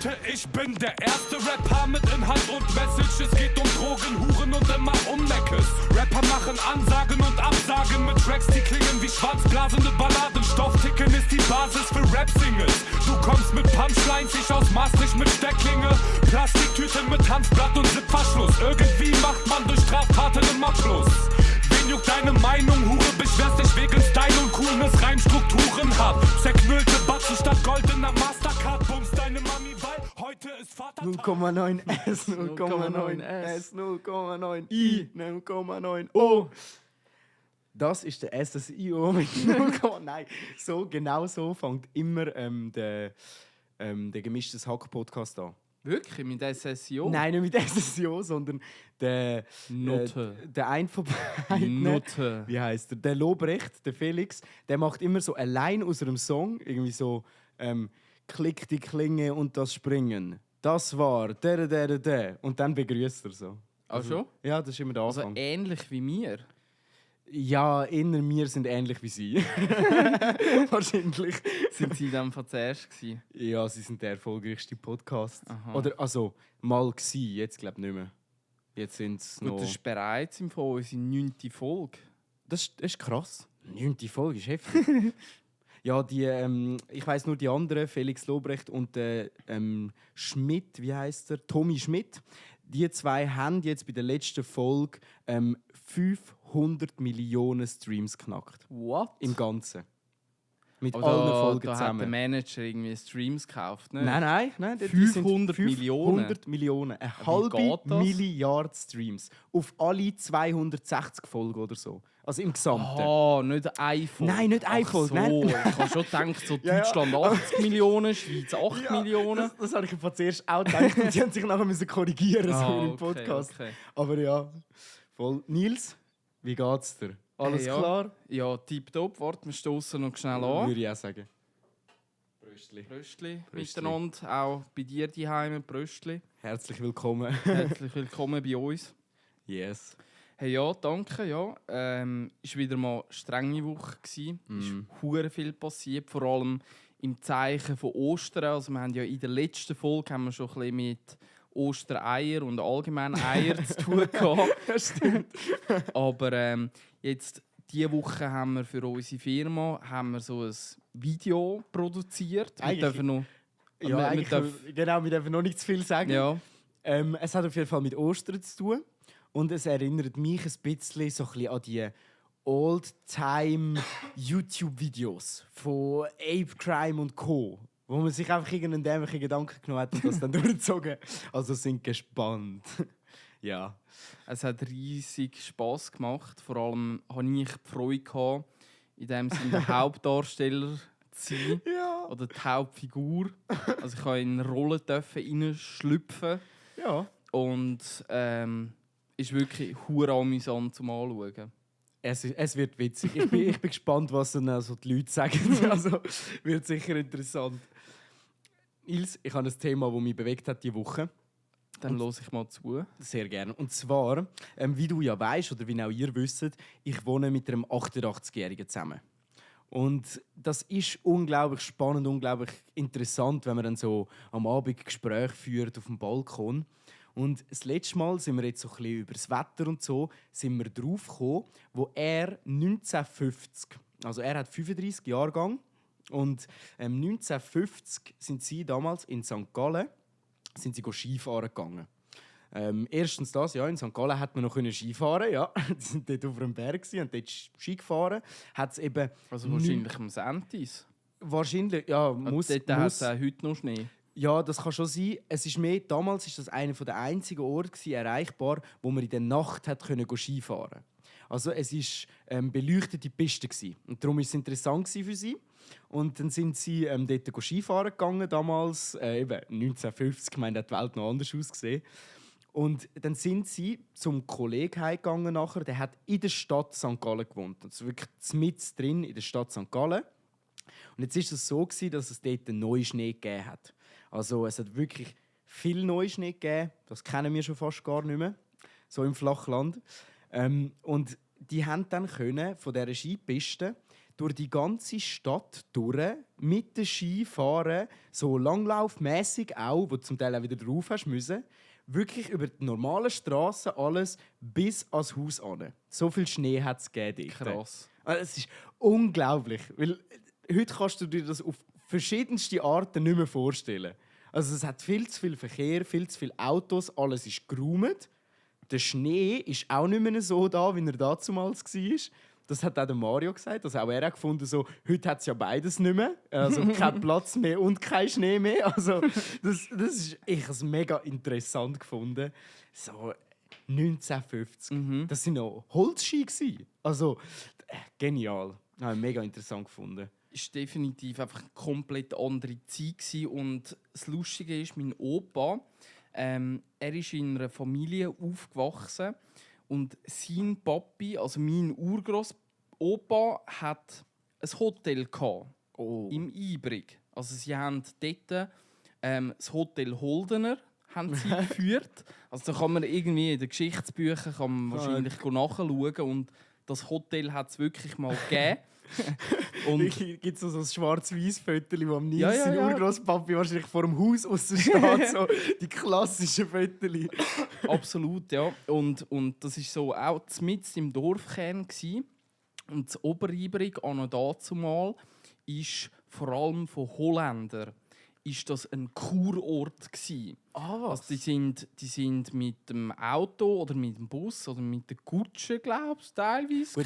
Leute, ich bin der erste Rapper mit Inhalt und Message. Es geht um Drogen, Huren und immer um Meckes. Rapper machen Ansagen und Absagen mit Tracks, die klingen wie schwarzblasende Balladen. Stoffticken ist die Basis für Rap-Singles. Du kommst mit Punchlines, ich aus Maastricht mit Stecklinge. Plastiktüte mit Hanfblatt und Zipverschluss. Irgendwie macht man durch Straftaten immer Plus. Wen juckt deine Meinung, Hure? Beschwerst dich wegen Style und Coolness, Reimstrukturen hart. Zerknüllte Batzen statt goldener Mastercard. Bums deine Mami, weil heute ist Vatertag. 0,9 S, 0,9 S, 0,9 I, 0,9 O. Das ist der SSIO mit 0,9. Nein, so, genau so fängt immer der gemischtes Hack-Podcast an. Wirklich? Mit SSIO? Nein, nicht mit SSIO, sondern der ein von beiden. Note. Wie heisst er? Der Lobrecht, der Felix, der macht immer so allein aus einem Song irgendwie so Klick die Klinge und das Springen. Das war der. Und dann begrüßt er so. Ach schon? Ja, das ist immer der Also Anfang. ähnlich wie mir? Ja, wir sind ähnlich wie sie. Wahrscheinlich. Sind sie dann von zuerst gewesen? Ja, sie sind der erfolgreichste Podcast. Aha. Oder, also, mal gsi, jetzt glaube ich nicht mehr. Jetzt sind es noch... Gut, das ist bereits im Fall unsere 9. Folge. Das ist krass. 9. Folge ist heftig. Ja, ich weiss nur die anderen, Felix Lobrecht und Schmidt, wie heisst er? Tommy Schmidt. Die zwei haben jetzt bei der letzten Folge 500 Millionen Streams geknackt. What? Im Ganzen. Mit Aber allen da Folgen hat der zusammen. Manager irgendwie Streams gekauft, ne? Nein. Die 500 sind Millionen? 500 Millionen. Eine Wie halbe geht das? Milliarde Streams. Auf alle 260 Folgen oder so. Also im Gesamten. Ah, nicht eine Folge. Nein, nicht eine Folge, So, nein. ich habe schon gedacht, so Ja, ja. Deutschland 80 Millionen, Schweiz 8 Millionen. Das habe ich von zuerst auch gedacht. Und sie haben sich nachher müssen korrigieren so im okay, Podcast. okay. Aber ja, voll. Nils, wie geht's dir? Alles Ja. klar? Ja, tipptopp. Warte, wir stoßen noch schnell an. Würde ich auch sagen. Bröstli. Bröstli Bröstli. miteinander, auch bei dir daheim, Bröstli. Herzlich willkommen. Herzlich willkommen bei uns. Yes. Hey, ja, danke. Ja. Ist wieder mal eine strenge Woche gewesen. Ist hure viel passiert, vor allem im Zeichen von Ostern. Also wir haben ja in der letzten Folge haben wir schon ein bisschen mit Ostereier und allgemein Eier zu tun gehabt. Ja, stimmt. Aber jetzt diese Woche haben wir für unsere Firma so ein Video produziert. Wir Eigentlich- dürfen noch. Ja, wir genau, wir dürfen noch nicht zu viel sagen. ja. Es hat auf jeden Fall mit Ostern zu tun. Und es erinnert mich ein bisschen, so ein bisschen an die Old-Time YouTube-Videos von Ape Crime und Co., wo man sich einfach irgendeinen dämlichen Gedanken genommen hat und das dann durchgezogen. Also sind gespannt. Ja. Es hat riesig Spass gemacht. Vor allem hatte ich die Freude gehabt, in dem Sinne der Hauptdarsteller zu sein. Ja. Oder die Hauptfigur. Also ich durfte in eine Rolle reinschlüpfen. Ja. Und ist wirklich hure amüsant zum Anschauen. Es wird witzig. Ich bin gespannt, was dann also die Leute sagen. Also wird sicher interessant. Ils, ich habe ein Thema, das mich bewegt hat diese Woche. Dann höre ich mal zu. Sehr gerne. Und zwar, wie du ja weißt oder wie auch ihr wisst, ich wohne mit einem 88-Jährigen zusammen. Und das ist unglaublich spannend, unglaublich interessant, wenn man dann so am Abend Gespräche führt auf dem Balkon. Und das letzte Mal sind wir jetzt so ein bisschen über das Wetter und so sind wir drauf gekommen, wo er 1950, also er hat 35 Jahrgang und 1950 sind sie damals in St. Gallen sind sie Skifahren gegangen. Erstens das, ja, in St. Gallen hat man noch Skifahren, ja. Die waren dort auf einem Berg und dort Ski gefahren. Hat's eben Also wahrscheinlich am Sentis. wahrscheinlich, ja, muss. Dort hat es auch heute noch Schnee. Ja, das kann schon sein. Es ist mehr, damals war das einer der einzigen Orte erreichbar, wo man in der Nacht hat Skifahren konnte. Also es war beleuchtete Piste gewesen. Und darum war es interessant für sie. Und dann sind sie dort Skifahren gegangen, damals, eben 1950, ich meine, hat die Welt noch anders ausgesehen. Und dann sind sie zum Kollegen heimgegangen nachher, der hat in der Stadt St. Gallen gewohnt. Also wirklich mitten drin in der Stadt St. Gallen. Und jetzt war es so, dass es dort einen neuen Schnee gegeben hat. Also es hat wirklich viel neuen Schnee gegeben. Das kennen wir schon fast gar nicht mehr, so im Flachland. Und die haben dann können von dieser Skipiste durch die ganze Stadt durch, mit den Skifahren, so langlaufmässig auch, wo du zum Teil auch wieder drauf hast müssen, wirklich über die normalen Straßen alles bis ans Haus an. So viel Schnee hat es gegeben. Krass. Also, es ist unglaublich, weil heute kannst du dir das auf verschiedenste Arten nicht mehr vorstellen. Also es hat viel zu viel Verkehr, viel zu viele Autos, alles ist geräumt. Der Schnee ist auch nicht mehr so da, wie er damals war. Das hat auch der Mario gesagt. Also auch er hat gefunden, so, heute hat es ja beides nicht mehr. Also kein Platz mehr und kein Schnee mehr. Also ich habe es mega interessant gefunden. So 1950. Das waren noch Holzski gewesen. Also genial. Ja, mega interessant gefunden. Es war definitiv einfach eine komplett andere Zeit gewesen. Und das Lustige ist, mein Opa, er ist in einer Familie aufgewachsen und sein Papi, also mein Urgroßopa, hat ein Hotel gehabt, im Ibrig. Also sie haben dort das Hotel Holdener haben sie geführt. Also da kann man irgendwie in den Geschichtsbüchern wahrscheinlich nachschauen und das Hotel hat es wirklich mal gegeben. Gibt es so ein Schwarz-Weiß-Foto, wo am Nils Ja. sein Urgroßpapi wahrscheinlich vor dem Haus aussen steht, so die klassischen Fotos. Absolut, ja. Und das war so auch mitten im Dorfkern gewesen. Und das Oberibrig, an und dazumal, ist vor allem von Holländern ist das ein Kurort gewesen. Was? Also die sind mit dem Auto oder mit dem Bus oder mit der Kutsche, glaube ich, teilweise. Gut,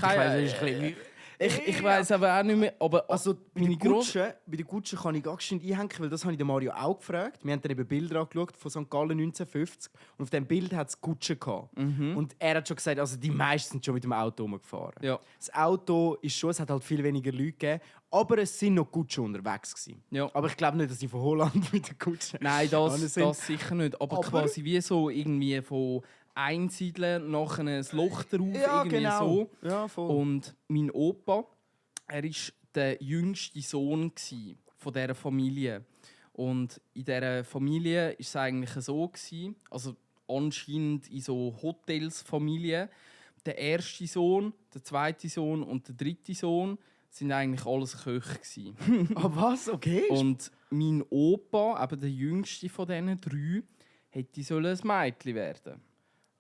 Ich weiss aber auch nicht mehr. Aber also bei meine der Kutsche kann ich gar nicht einhängen, weil das habe ich den Mario auch gefragt. Wir haben dann eben Bilder angeschaut von St. Gallen 1950 und auf diesem Bild hat es Kutsche gehabt. Und er hat schon gesagt, also die meisten sind schon mit dem Auto rumgefahren. Ja. Das Auto ist schon, es hat halt viel weniger Leute gegeben, aber es sind noch Kutschen unterwegs gewesen. Ja. Aber ich glaube nicht, dass die von Holland mit der Kutsche. Nein, das sicher nicht. Aber quasi wie so irgendwie von einsiedeln, nach ein Loch drauf, Ja, irgendwie genau. so. Ja, voll. Und mein Opa, er war der jüngste Sohn von dieser Familie. Und in dieser Familie war es eigentlich so, also anscheinend in so Hotelsfamilien, der erste Sohn, der zweite Sohn und der dritte Sohn sind eigentlich alles Köche gewesen. Ah, was? Okay. Und mein Opa, eben der jüngste von diesen drei, hätte ein Mädchen werden.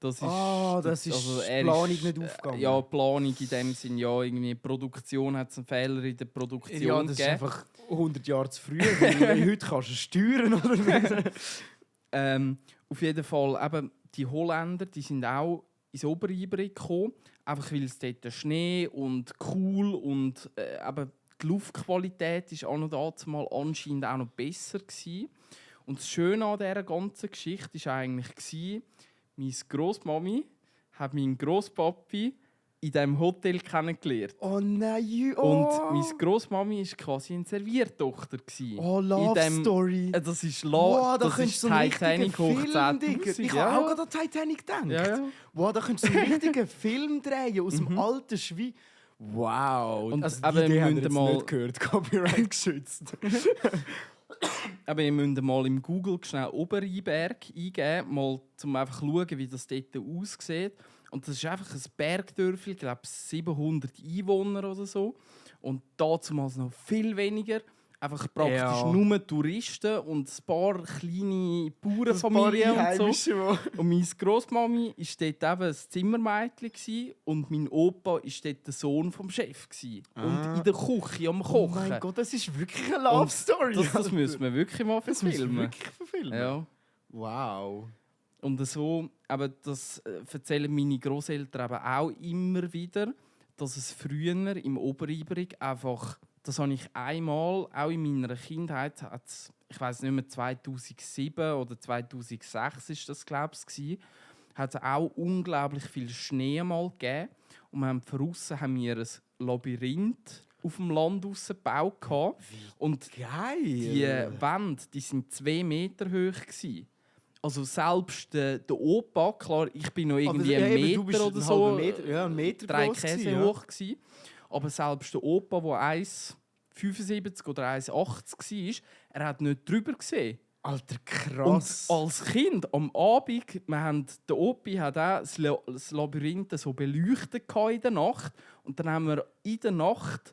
Das ist, das ist also die Planung nicht aufgegangen. Ja, Planung in dem Sinn, ja, irgendwie Produktion hat es einen Fehler in der Produktion Ja, das ist gegeben. einfach 100 Jahre zu früh, weil heute kannst du steuern, oder nicht? Auf jeden Fall, eben, die Holländer, die sind auch ins Oberibrig gekommen, einfach weil es dort Schnee und cool und eben die Luftqualität ist an und dazu mal anscheinend auch noch besser gewesen. Und das Schöne an dieser ganzen Geschichte war eigentlich, meine Grossmami hat meinen Grosspapi in diesem Hotel kennengelernt. Oh nein, Und meine Grossmami war quasi eine Serviertochter. Oh, Love Story. Das ist Wow, da das könntest ist du so einen richtigen Titanic hoch Film, Digga. 10'000. Ich habe auch gerade an Titanic gedacht. Ja. Wow, da könntest du so einen richtigen Film drehen aus dem alten Schwein. Wow. Und also, aber die wir haben müssen jetzt mal- nicht gehört. Copyright geschützt. Aber ihr müsst mal im Google schnell Oberiberg eingeben, mal zum einfach schauen, wie das dort aussieht. Und das ist einfach ein Bergdörfli, ich glaube 700 Einwohner oder so. Und damals noch viel weniger. Einfach praktisch Ja. nur Touristen und ein paar kleine Bauernfamilien und so. Einheimische, Und meine Grossmami war dort eben ein Zimmermädchen und mein Opa war dort der Sohn des Chefs. Und in der Küche am Oh Kochen. mein Gott, das ist wirklich eine Love Story. Das müssen wir wirklich mal Das müssen wir verfilmen. wirklich verfilmen. Ja. Wow. Und so, aber das erzählen meine Grosseltern eben auch immer wieder, dass es früher im Oberibrig einfach, das habe ich einmal, auch in meiner Kindheit, ich weiß nicht mehr, 2007 oder 2006 ist das, glaube ich, hat es auch unglaublich viel Schnee mal gegeben. Und wir haben draussen haben wir ein Labyrinth auf dem Land gebaut. Und Geil. die Wände, die sind 2 Meter hoch gewesen. Also selbst der Opa, klar, ich bin noch irgendwie Aber, einen ja, eben, du bist Meter oder einen so, halben Meter, ja, einen Meter 3 gross Käse gewesen, ja. hoch gewesen. Aber selbst der Opa, der 1,75 oder 1,80 war, er hat nicht drüber gesehen. Alter, krass. Und als Kind am Abend, der Opi hat auch das Labyrinth so beleuchtet in der Nacht. Und dann haben wir in der Nacht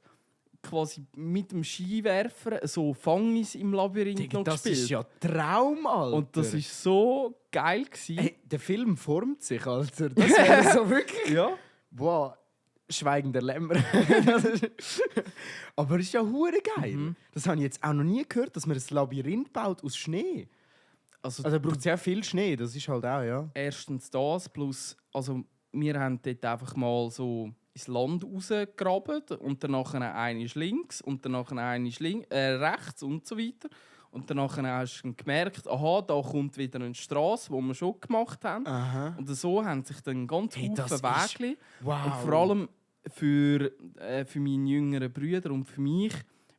quasi mit dem Skiwerfer so Fangis im Labyrinth Digga, noch das gespielt. ist ja Traum, Alter. Und das war so geil gewesen. Hey, der Film formt sich, Alter. Das wäre so wirklich... Ja. Boah, Schweigen der Lämmer. Aber es ist ja hure geil. Das habe ich jetzt auch noch nie gehört, dass man ein Labyrinth baut aus Schnee. Also Also braucht sehr viel Schnee, das ist halt auch, ja. erstens das, plus also wir haben dort einfach mal so ins Land rausgegraben und danach eine ist links und danach eine ist rechts und so weiter. Und danach hast du gemerkt, aha, da kommt wieder eine Straße, die wir schon gemacht haben. Aha. Und so haben sich dann ganz Hey, das viele ist- Wege. Wow. Und vor allem für meine jüngeren Brüder und für mich,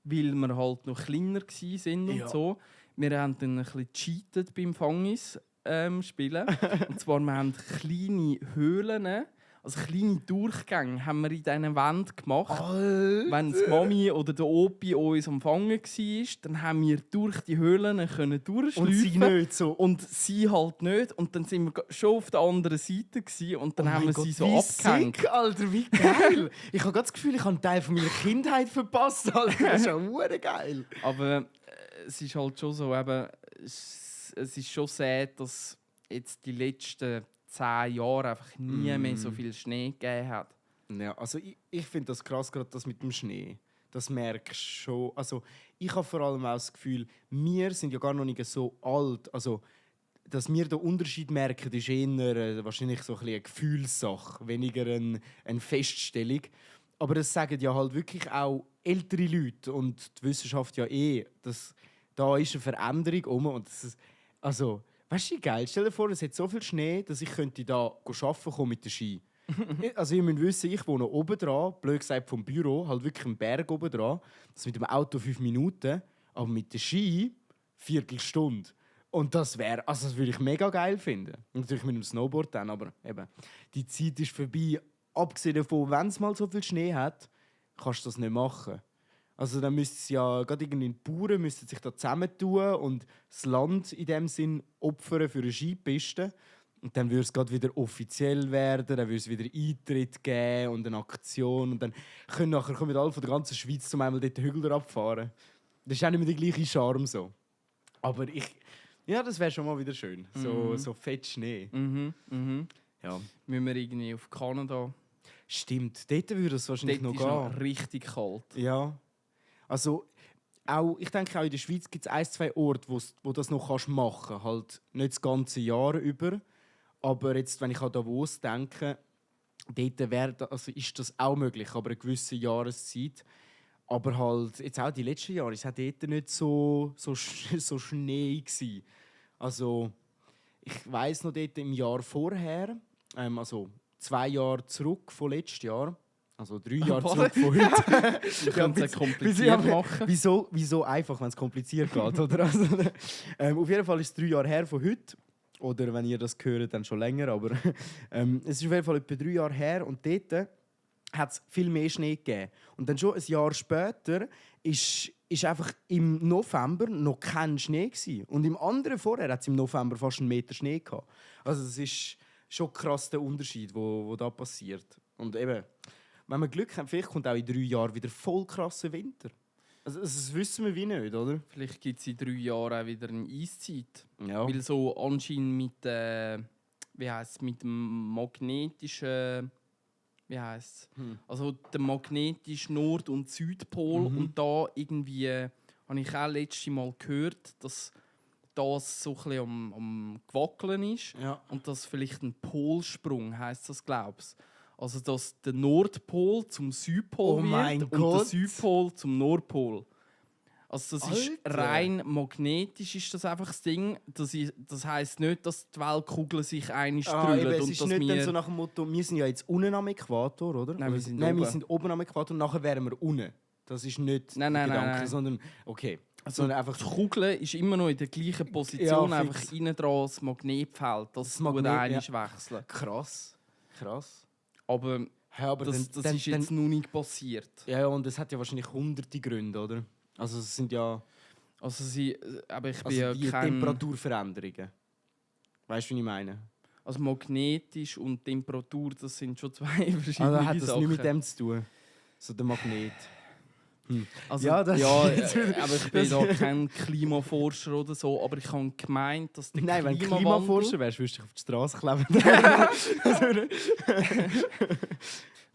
weil wir halt noch kleiner waren und Ja. so. Wir haben dann ein bisschen gecheatet beim Fangis spielen. Und zwar, wir haben kleine Höhlen, also kleine Durchgänge haben wir in diesen Wänden gemacht. Wenn die Mami oder der Opi uns am Fangen war, dann haben wir durch die Höhlen können durchschleifen. Und sie nicht so. Und sie halt nicht. Und dann sind wir schon auf der anderen Seite gewesen, und dann Oh haben mein wir Gott, sie so wie abgehängt. sick, Alter, wie geil! Ich habe das Gefühl, ich habe einen Teil von meiner Kindheit verpasst, Alter. Das ist ja hure geil. Aber es ist halt schon so, eben, es ist schon sad, dass jetzt die letzten 10 Jahre einfach nie mehr so viel Schnee gegeben hat. Ja, also ich finde das krass, gerade das mit dem Schnee. Das merkst du schon. Also ich habe vor allem auch das Gefühl, wir sind ja gar noch nicht so alt. Also, dass wir den Unterschied merken, ist eher wahrscheinlich so ein bisschen eine Gefühlssache, weniger eine Feststellung. Aber das sagen ja halt wirklich auch ältere Leute und die Wissenschaft ja dass da ist eine Veränderung um und das ist, also, weißt du, wie geil? Stell dir vor, es hat so viel Schnee, dass ich könnte da arbeiten kommen mit dem Ski. Also ihr müsst wissen, ich wohne oben dran, blöd gesagt vom Büro, halt wirklich einen Berg oben dran. Das mit dem Auto 5 Minuten, aber mit dem Ski 1/4 Stunde. Und das wäre, also das würde ich mega geil finden. Und natürlich mit dem Snowboard dann, aber eben, die Zeit ist vorbei. Abgesehen davon, wenn es mal so viel Schnee hat, kannst du das nicht machen. Also dann müsste es ja, gerade irgendwie die Bauern müssten sich da zusammentun und das Land in dem Sinn opfern für eine Skipiste. Und dann würde es gerade wieder offiziell werden, dann würde es wieder Eintritt geben und eine Aktion. Und dann kommen alle von der ganzen Schweiz zum einmal dort den Hügel abfahren. Das ist auch nicht mehr der gleiche Charme so. Aber ja, das wäre schon mal wieder schön. So fett Schnee. Ja. Müssen wir irgendwie auf Kanada. Stimmt, dort würde es wahrscheinlich Dort noch ist gehen. noch richtig kalt. Ja. Also, ich denke auch in der Schweiz gibt es 1, 2 Orte, wo das noch machen kannst. Halt nicht das ganze Jahr über. Aber jetzt, wenn ich an Davos denke, dort ist das auch möglich, aber eine gewisse Jahreszeit. Aber halt, jetzt auch die letzten Jahre, es hat dort nicht so Schnee gewesen. Also, ich weiss noch dort im Jahr vorher, also 2 Jahre zurück von letztem Jahr, also 3 Jahre zurück von heute. Wir können es ja kompliziert ja, machen. Wieso einfach, wenn es kompliziert geht? Oder? Also, auf jeden Fall ist es 3 Jahre her von heute. Oder wenn ihr das hört, dann schon länger. Aber es ist auf jeden Fall etwa 3 Jahre her. Und dort hat es viel mehr Schnee gegeben. Und dann schon ein Jahr später ist einfach im November noch kein Schnee gewesen. Und im anderen vorher hat es im November fast 1 Meter Schnee gehabt. Also es ist schon krass der Unterschied, wo da passiert. Und eben, wenn wir Glück haben, vielleicht kommt auch in 3 Jahren wieder voll krasser Winter. Also das wissen wir wie nicht, oder? Vielleicht gibt es in 3 Jahren auch wieder eine Eiszeit. Ja. Weil so anscheinend mit dem magnetischen. Also der magnetische Nord- und Südpol. Und da irgendwie habe ich auch letztes Mal gehört, dass das so ein bisschen am Gewackeln ist. Ja. Und dass vielleicht ein Polsprung heisst das, glaubst du? Also dass der Nordpol zum Südpol Oh mein wird und Gott. der Südpol zum Nordpol. Also das ist Alter. rein magnetisch ist das einfach das Ding. Das heisst nicht, dass die Weltkugel sich eine strölt es und ist dass nicht dann wir so nach dem Motto, wir sind ja jetzt unten am Äquator, oder? Nein, wir sind wir oben. sind oben am Äquator und nachher wären wir unten. Das ist nicht Nein, der nein, Gedanke, nein. sondern okay. Also sondern einfach die Kugel ist immer noch in der gleichen Position, Ja, einfach fix. innen dran das Magnetfeld. Das Magnet, tut einmal wechseln. krass. Aber Ja, aber das ist jetzt noch nicht passiert. ja, und es hat ja wahrscheinlich hunderte Gründe, oder? Also es sind ja Also aber ich bin also ja die kein... Temperaturveränderungen. Weißt du, was ich meine? Also magnetisch und Temperatur, das sind schon 2 verschiedene Also hat das Sachen. nichts mit dem zu tun? So der Magnet. Also, Ja, das aber ist ich bin da kein Klimaforscher oder so, aber ich habe gemeint, dass der Nein, wenn du Klimawandel... Klimaforscher wärst, würdest du dich auf die Straße kleben.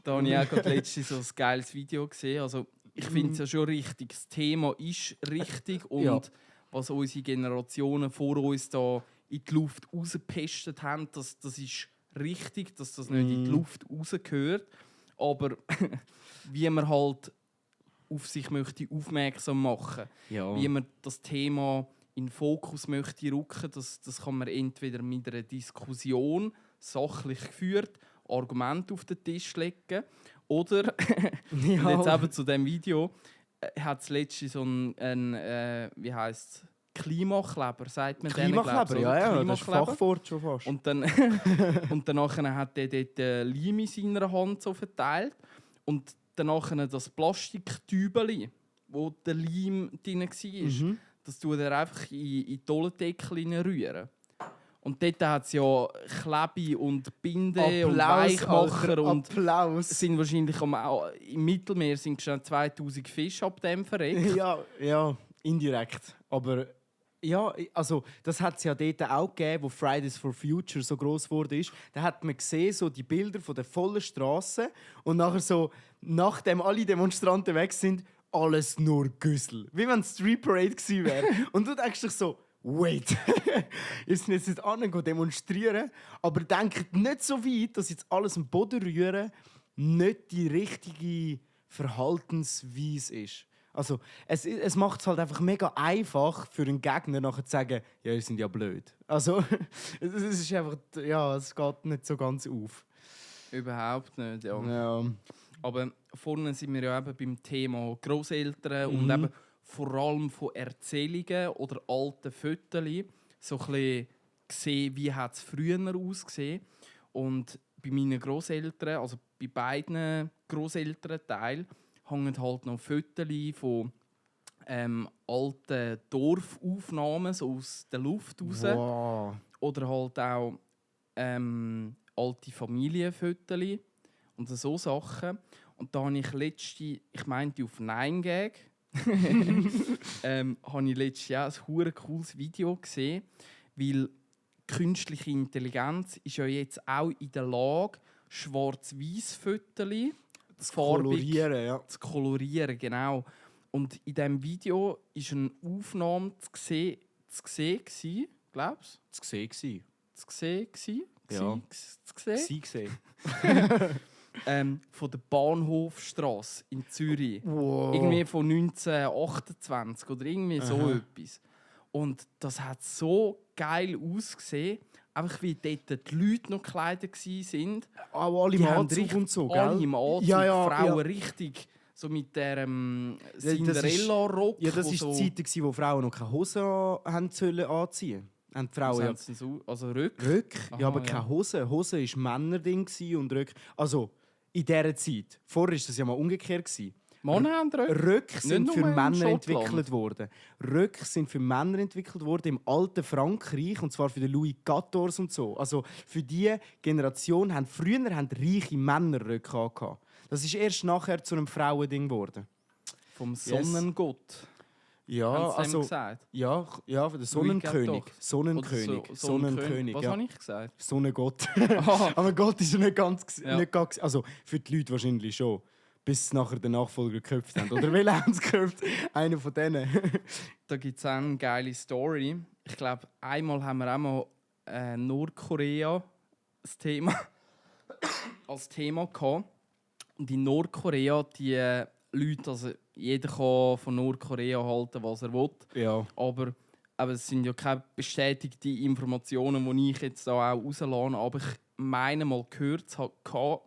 Da habe ich auch gerade letztens so ein geiles Video gesehen. Also, ich finde es ja schon richtig. Das Thema ist richtig und Ja. was unsere Generationen vor uns da in die Luft rausgepestet haben, das ist richtig, dass das nicht in die Luft rausgehört. Aber wie man halt auf sich möchte aufmerksam machen, Ja. wie man das Thema in den Fokus möchte rücken, das kann man entweder mit einer Diskussion sachlich geführt, Argumente auf den Tisch legen oder und jetzt eben zu dem Video hat es letztens so ein wie heisst Klimakleber, sagt man denen, Klimakleber, glaub's, oder? ja, das ist Klimakleber. Fachwort schon fast. Und dann und danach hat er dort Leim in seiner Hand so verteilt und danach das Plastiktübeli, wo der Leim drin war, das tut er einfach in die Tollendeckel rühren. Und dort hat es ja Klebe und Binde und Weichmacher Alter, und Applaus. es sind wahrscheinlich im Mittelmeer sind schon 2000 Fische ab dem verreckt. Ja, indirekt. Aber ja, also das hat es ja dort auch gegeben, wo Fridays for Future so gross wurde. Da hat man gesehen, so die Bilder von der vollen Straße und nachher so, nachdem alle Demonstranten weg sind, alles nur Güssel. Wie wenn es Street Parade gewesen wäre. Und du denkst dich so, wait, ihr seid jetzt nicht demonstrieren, aber denkt nicht so weit, dass jetzt alles am Boden rühren nicht die richtige Verhaltensweise ist. Also, es macht es halt einfach mega einfach für einen Gegner nachher zu sagen, ja, ihr seid ja blöd. Also, es ist einfach, ja, es geht nicht so ganz auf. Überhaupt nicht, ja. Ja. Aber vorne sind wir ja eben beim Thema Grosseltern und eben vor allem von Erzählungen oder alten Fotos so ein bisschen gesehen, wie es früher ausgesehen. Und bei meinen Grosseltern, also bei beiden Grosselternteilen, hängen halt noch Fotos von alten Dorfaufnahmen so aus der Luft raus. Wow. Oder halt auch alte Familienfotos und so Sachen. Und da habe ich meinte auf 9gag, habe ich letztes Jahr ein hure cooles Video gesehen, weil künstliche Intelligenz ist ja jetzt auch in der Lage, Schwarz-Weiß-Fotos zu kolorieren, genau. Und in diesem Video war eine Aufnahme zu sehen, glaubst du? Zu sehen. Zu sehen? Ja. Zu sehen? Gesehen. Von der Bahnhofstrasse in Zürich. Wow. Irgendwie von 1928 oder irgendwie so etwas. Und das hat so geil ausgesehen. Einfach wie dort die Leute noch gekleidet waren. Auch alle im Anzug und so, gell? Alle im Anzug, Ja, Frauen ja. richtig so mit der das ist- Cinderella-Rock. Ja, das wo war die Zeit, wo Frauen noch keine Hose anziehen sollen. Haben die Frauen ja so, also Rück. Rück, Aha, ja, aber ja. keine Hose. Hose war Männerding und Rück. Also in dieser Zeit. Vorher war das ja mal umgekehrt. Männer haben Rück. Röcke sind Nicht für nur in Männer Schottland. entwickelt worden. Röcke sind für Männer entwickelt worden im alten Frankreich, und zwar für den Louis XIV und so. Also für diese Generation haben früher reiche Männer Röcke gehabt. Das ist erst nachher zu einem Frauending geworden. Vom Sonnengott. Ja, Haben sie dem also gesagt? ja, der Sonnenkönig. Louis Sonnenkönig. Oder Sonnenkönig. Was Ja. habe ich gesagt? Sonnengott. Ah. Aber Gott ist ja nicht ganz. Ja. Nicht ganz also für die Leute wahrscheinlich schon. Bis sie nachher den Nachfolger geköpft haben. Oder welchen haben sie geköpft? Einer von denen. Da gibt es eine geile Story. Ich glaube, einmal haben wir auch mal Nordkorea als Thema gehabt. Und in Nordkorea, die Leute, also jeder kann von Nordkorea halten, was er will. Ja. Aber es sind ja keine bestätigten Informationen, die ich jetzt da auch rauslasse. Aber ich meine mal gehört zu haben,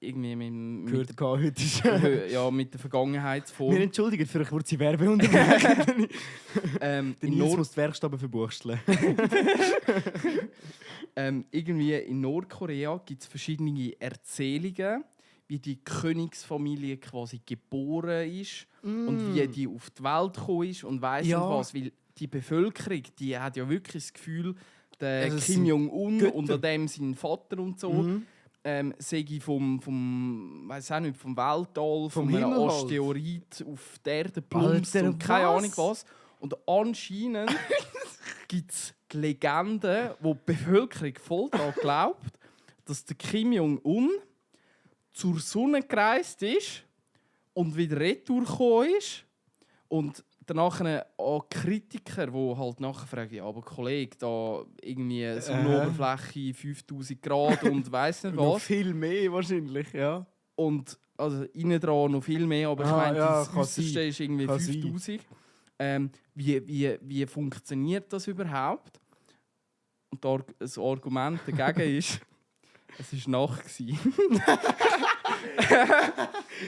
irgendwie Gehört heute ist. ja, mit der Vergangenheitsform. Wir entschuldigen für eine kurze Werbeunterbrechung. In Nils muss die Werkstaben verbursteln. Irgendwie in Nordkorea gibt es verschiedene Erzählungen, wie die Königsfamilie quasi geboren ist und wie die auf die Welt gekommen ist und weiss Ja. nicht was. Weil die Bevölkerung, die hat ja wirklich das Gefühl, der Also es Kim sind Jong-un Götter. und an dem sein Vater und so, sei vom Weltall, vom einem Himmel halt. Asteroid auf die Erde plumpst Alter, und keine was? Ahnung was. Und anscheinend gibt es die Legende, wo die Bevölkerung voll daran glaubt, dass der Kim Jong-un zur Sonne gereist ist und wieder retour gekommen ist. Und danach auch Kritiker, die halt nachher fragen, ja, aber Kollege, da irgendwie so eine Oberfläche 5000 Grad und weiss nicht Noch was. viel mehr wahrscheinlich, ja. Und also innen dran noch viel mehr, aber ich meine, ja, das kann Äußerste sein. ist irgendwie Kann 5000. Wie funktioniert das überhaupt? Und das Argument dagegen ist, es war Nacht. Die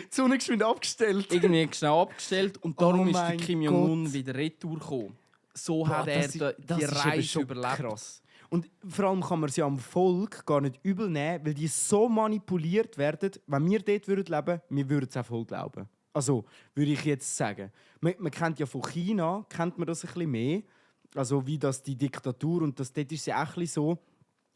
Sonne geschwind abgestellt. Irgendwie schnell abgestellt und darum ist der mein Kim Jong-un Gott. wieder retour gekommen. So Boah, hat er das die ist eben Reise schon überlebt. krass. Und vor allem kann man sie am Volk gar nicht übel nehmen, weil die so manipuliert werden. Wenn wir dort leben würden, wir würden es auch voll glauben. Also, würde ich jetzt sagen. Man kennt ja von China, kennt man das ein bisschen mehr. Also wie das die Diktatur, und das, dort ist es ja auch ein bisschen so,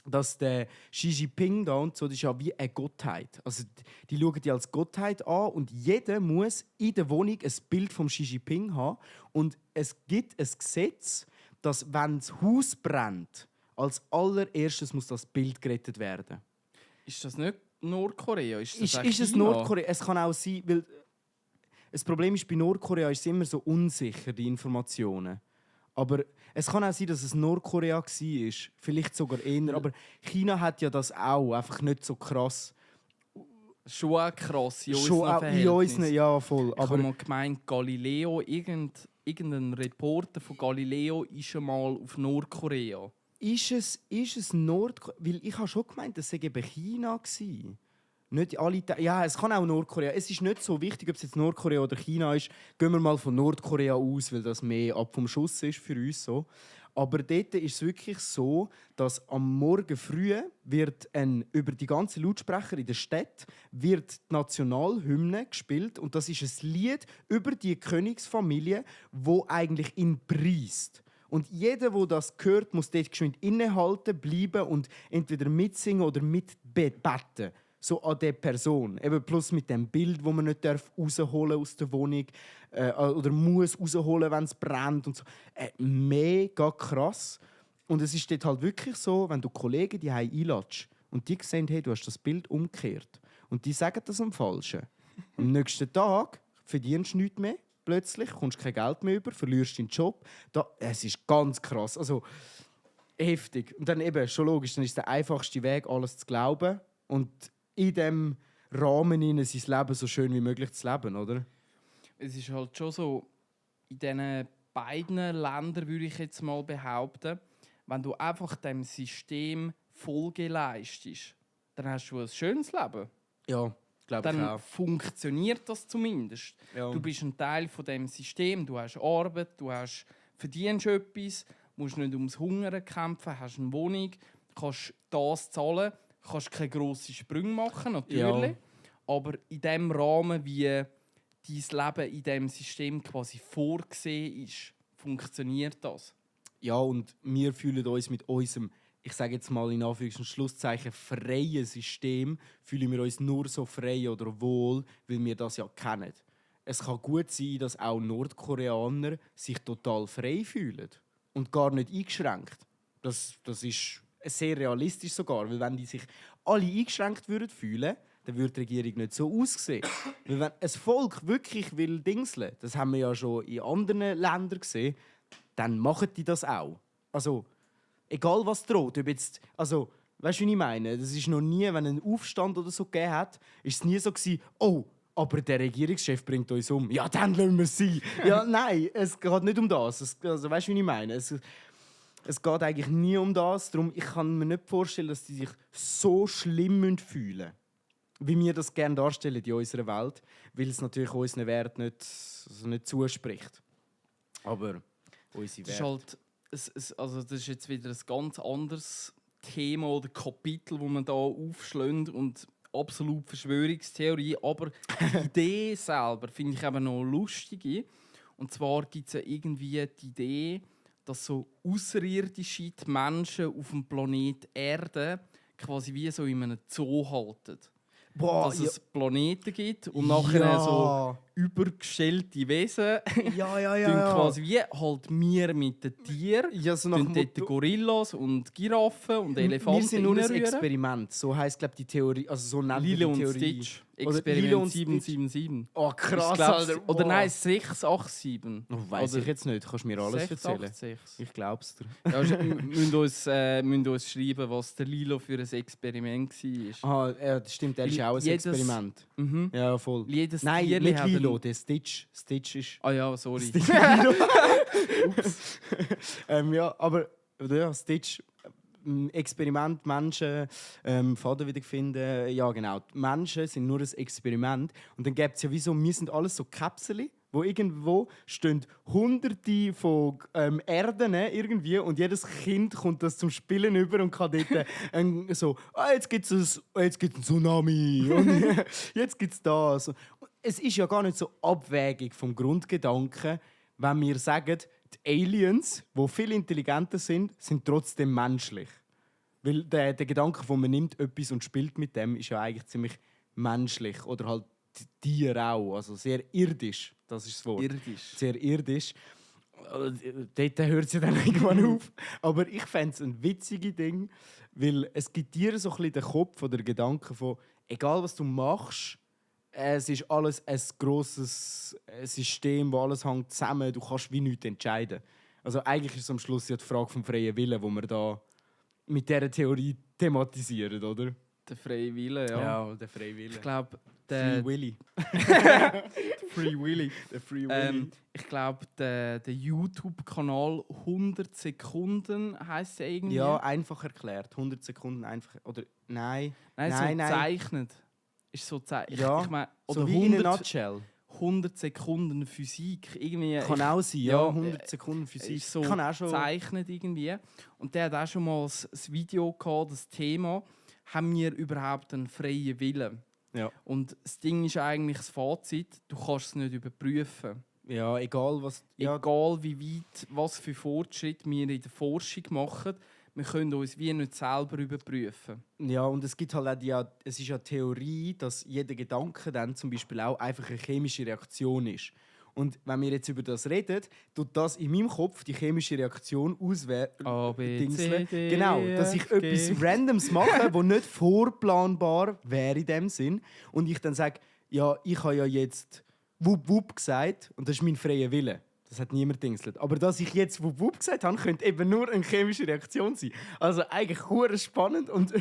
dass der Xi Jinping da und so, das ist ja wie eine Gottheit. Also die schauen die als Gottheit an und jeder muss in der Wohnung ein Bild vom Xi Jinping haben. Und es gibt ein Gesetz, dass wenn das Haus brennt, als allererstes muss das Bild gerettet werden. Ist das nicht Nordkorea? Ist Ist es China? Nordkorea? Es kann auch sein, weil das Problem ist, bei Nordkorea ist es immer so unsicher, die Informationen. Aber es kann auch sein, dass es Nordkorea war. Vielleicht sogar eher. Aber China hat ja das auch, einfach nicht so krass. Schon auch krass in Schon unseren auch in unseren, Verhältnissen. ja voll. Ich habe Aber mal gemeint, Galileo, irgendein Reporter von Galileo ist schon mal auf Nordkorea. ist es Nordkorea? Weil ich habe schon gemeint, das sei eben China gewesen. Nicht alle ja, es kann auch Nordkorea. Es ist nicht so wichtig, ob es jetzt Nordkorea oder China ist. Gehen wir mal von Nordkorea aus, weil das mehr ab vom Schuss ist für uns so. Aber dort ist es wirklich so, dass am Morgen früh wird über die ganzen Lautsprecher in der Stadt wird die Nationalhymne gespielt. Und das ist ein Lied über die Königsfamilie, wo eigentlich ihn preist. Und jeder, der das hört, muss dort geschwind innehalten, bleiben und entweder mitsingen oder mitbeten. So an der Person. Eben plus mit dem Bild, das man nicht rausholen aus der Wohnung oder muss rausholen, wenn es brennt. Und so. Mega krass. Und es ist dort halt wirklich so, wenn du Kollegen die einlädst und die sehen, hey, du hast das Bild umgekehrt. Und die sagen das am Falschen. Am nächsten Tag verdienst du nichts mehr. Plötzlich kommst du kein Geld mehr über, verlierst deinen Job. Es ist ganz krass. Also heftig. Und dann eben, schon logisch, dann ist der einfachste Weg, alles zu glauben. Und in diesem Rahmen sein Leben so schön wie möglich zu leben, oder? Es ist halt schon so, in diesen beiden Ländern würde ich jetzt mal behaupten, wenn du einfach dem System Folge leistest, dann hast du ein schönes Leben. Ja, glaube ich Dann auch. funktioniert das zumindest. Ja. Du bist ein Teil von dem System, du hast Arbeit, verdienst etwas, musst nicht ums Hungern kämpfen, hast eine Wohnung, kannst das zahlen, kannst keine grossen Sprünge machen, natürlich. Ja. Aber in dem Rahmen, wie dein Leben in diesem System quasi vorgesehen ist, funktioniert das. Ja, und wir fühlen uns mit unserem, ich sage jetzt mal in Anführungs- und Schlusszeichen, freien System, fühlen wir uns nur so frei oder wohl, weil wir das ja kennen. Es kann gut sein, dass auch Nordkoreaner sich total frei fühlen und gar nicht eingeschränkt. Das ist sehr realistisch sogar, weil wenn die sich alle eingeschränkt würden fühlen, dann würde die Regierung nicht so aussehen. Weil wenn ein Volk wirklich will dingseln, das haben wir ja schon in anderen Ländern gesehen, dann machen die das auch. Also, egal was droht. Ob jetzt, also, weißt du, wie ich meine? Das ist noch nie, wenn ein Aufstand oder so gegeben hat, ist es nie so gewesen, oh, aber der Regierungschef bringt uns um. Ja, dann lassen wir es sein. Ja, nein, es geht nicht um das. Also, weißt du, wie ich meine? Es geht eigentlich nie um das. Darum, ich kann mir nicht vorstellen, dass die sich so schlimm fühlen müssen, wie wir das gerne darstellen in unserer Welt, weil es natürlich unseren Wert nicht zuspricht. Aber unsere Das ist Werte. halt, das ist jetzt wieder ein ganz anderes Thema oder Kapitel, das man da aufschlägt und absolut Verschwörungstheorie. Aber die Idee selber finde ich eben noch lustig. Und zwar gibt es ja irgendwie die Idee, dass so Außerirdische, die Menschen auf dem Planet Erde, quasi wie so in einem Zoo halten. Boah, Dass es Planeten gibt und nachher so übergestellte Wesen. Ja. Quasi wie halt wir mit den Tieren. Ja, so nach Dort Motto, Gorillas und Giraffen und Elefanten. wir sind nur ein reinrühren. Experiment. So heisst, glaube die Theorie. Also so nennt man Lilo die und Theorie. Stitch. Oder Lilo Experiment und Stitch. 777. Oh, Ich krass, glaub, Alter. oder Boah. nein, 687. Weiss Oder ich jetzt nicht. Kannst du mir alles erzählen? 686. Ich glaub's dir. Ja, müsst uns schreiben, was der Lilo für ein Experiment war. Ja, das stimmt. Er ist auch ein Jedes- Experiment. Mhm. Ja, voll. Jedes Nein, Tierli nicht hat Lilo, einen- der Stitch. Stitch ist... Ah ja, sorry. Stitch Lilo. Ups. Ja, aber ja, Stitch... Experiment, Menschen, Faden wieder finden. Ja, genau. Die Menschen sind nur ein Experiment. Und dann gibt es ja wie so, wir sind alles so Kapseln, wo irgendwo stehen Hunderte von Erden irgendwie und jedes Kind kommt das zum Spielen über und kann dort so, jetzt gibt es einen Tsunami und jetzt gibt es das. Es ist ja gar nicht so abwägig vom Grundgedanken, wenn wir sagen, die Aliens, die viel intelligenter sind trotzdem menschlich. Weil der Gedanke, den man nimmt, etwas und spielt mit dem, ist ja eigentlich ziemlich menschlich. Oder halt Tiere auch. Also sehr irdisch, das ist das Wort. Irdisch. Sehr irdisch. Dort hört es ja dann irgendwann auf. Aber ich fände es ein witziges Ding, weil es gibt dir so ein bisschen den Kopf oder den Gedanken von, egal was du machst, es ist alles ein grosses System, wo alles hängt zusammen. Du kannst wie nichts entscheiden. Also eigentlich ist es am Schluss ja die Frage vom freien Willen, wo wir da mit dieser Theorie thematisieren, oder? Der freie Wille, ja. Ja, der freie Wille. Ich glaube, Free der Willy. Free Willy. Der Free Willy. Ich glaube, der YouTube-Kanal 100 Sekunden heisst er irgendwie. Ja, einfach erklärt. 100 Sekunden einfach. Oder nein. Nein, so zeichnet. Ist so zeichnet. Ja, Ich mein, so oder wie in a 100, nutshell. 100 Sekunden Physik. Irgendwie, Kann auch sein, ja. ja, 100 Sekunden Physik. ist so Kann auch schon. gezeichnet irgendwie. Und der hat auch schon mal das Video gehabt, das Thema, haben wir überhaupt einen freien Willen? Ja. Und das Ding ist eigentlich das Fazit, du kannst es nicht überprüfen. Ja, egal was. Ja, Egal wie weit, was für Fortschritte wir in der Forschung machen, wir können uns wie nicht selber überprüfen. ja, und es gibt halt auch es ist ja Theorie, dass jeder Gedanke dann zum Beispiel auch einfach eine chemische Reaktion ist. Und wenn wir jetzt über das reden, tut das in meinem Kopf die chemische Reaktion A, B, Dingseln. C, D, Genau, dass ich F, G. etwas Randoms mache, das nicht vorplanbar wäre in dem Sinn. Und ich dann sage, ja, ich habe ja jetzt Wup Wup gesagt und das ist mein freier Wille. Das hat niemand dingselt. Aber dass ich jetzt Wup Wup gesagt habe, könnte eben nur eine chemische Reaktion sein. Also eigentlich hure spannend und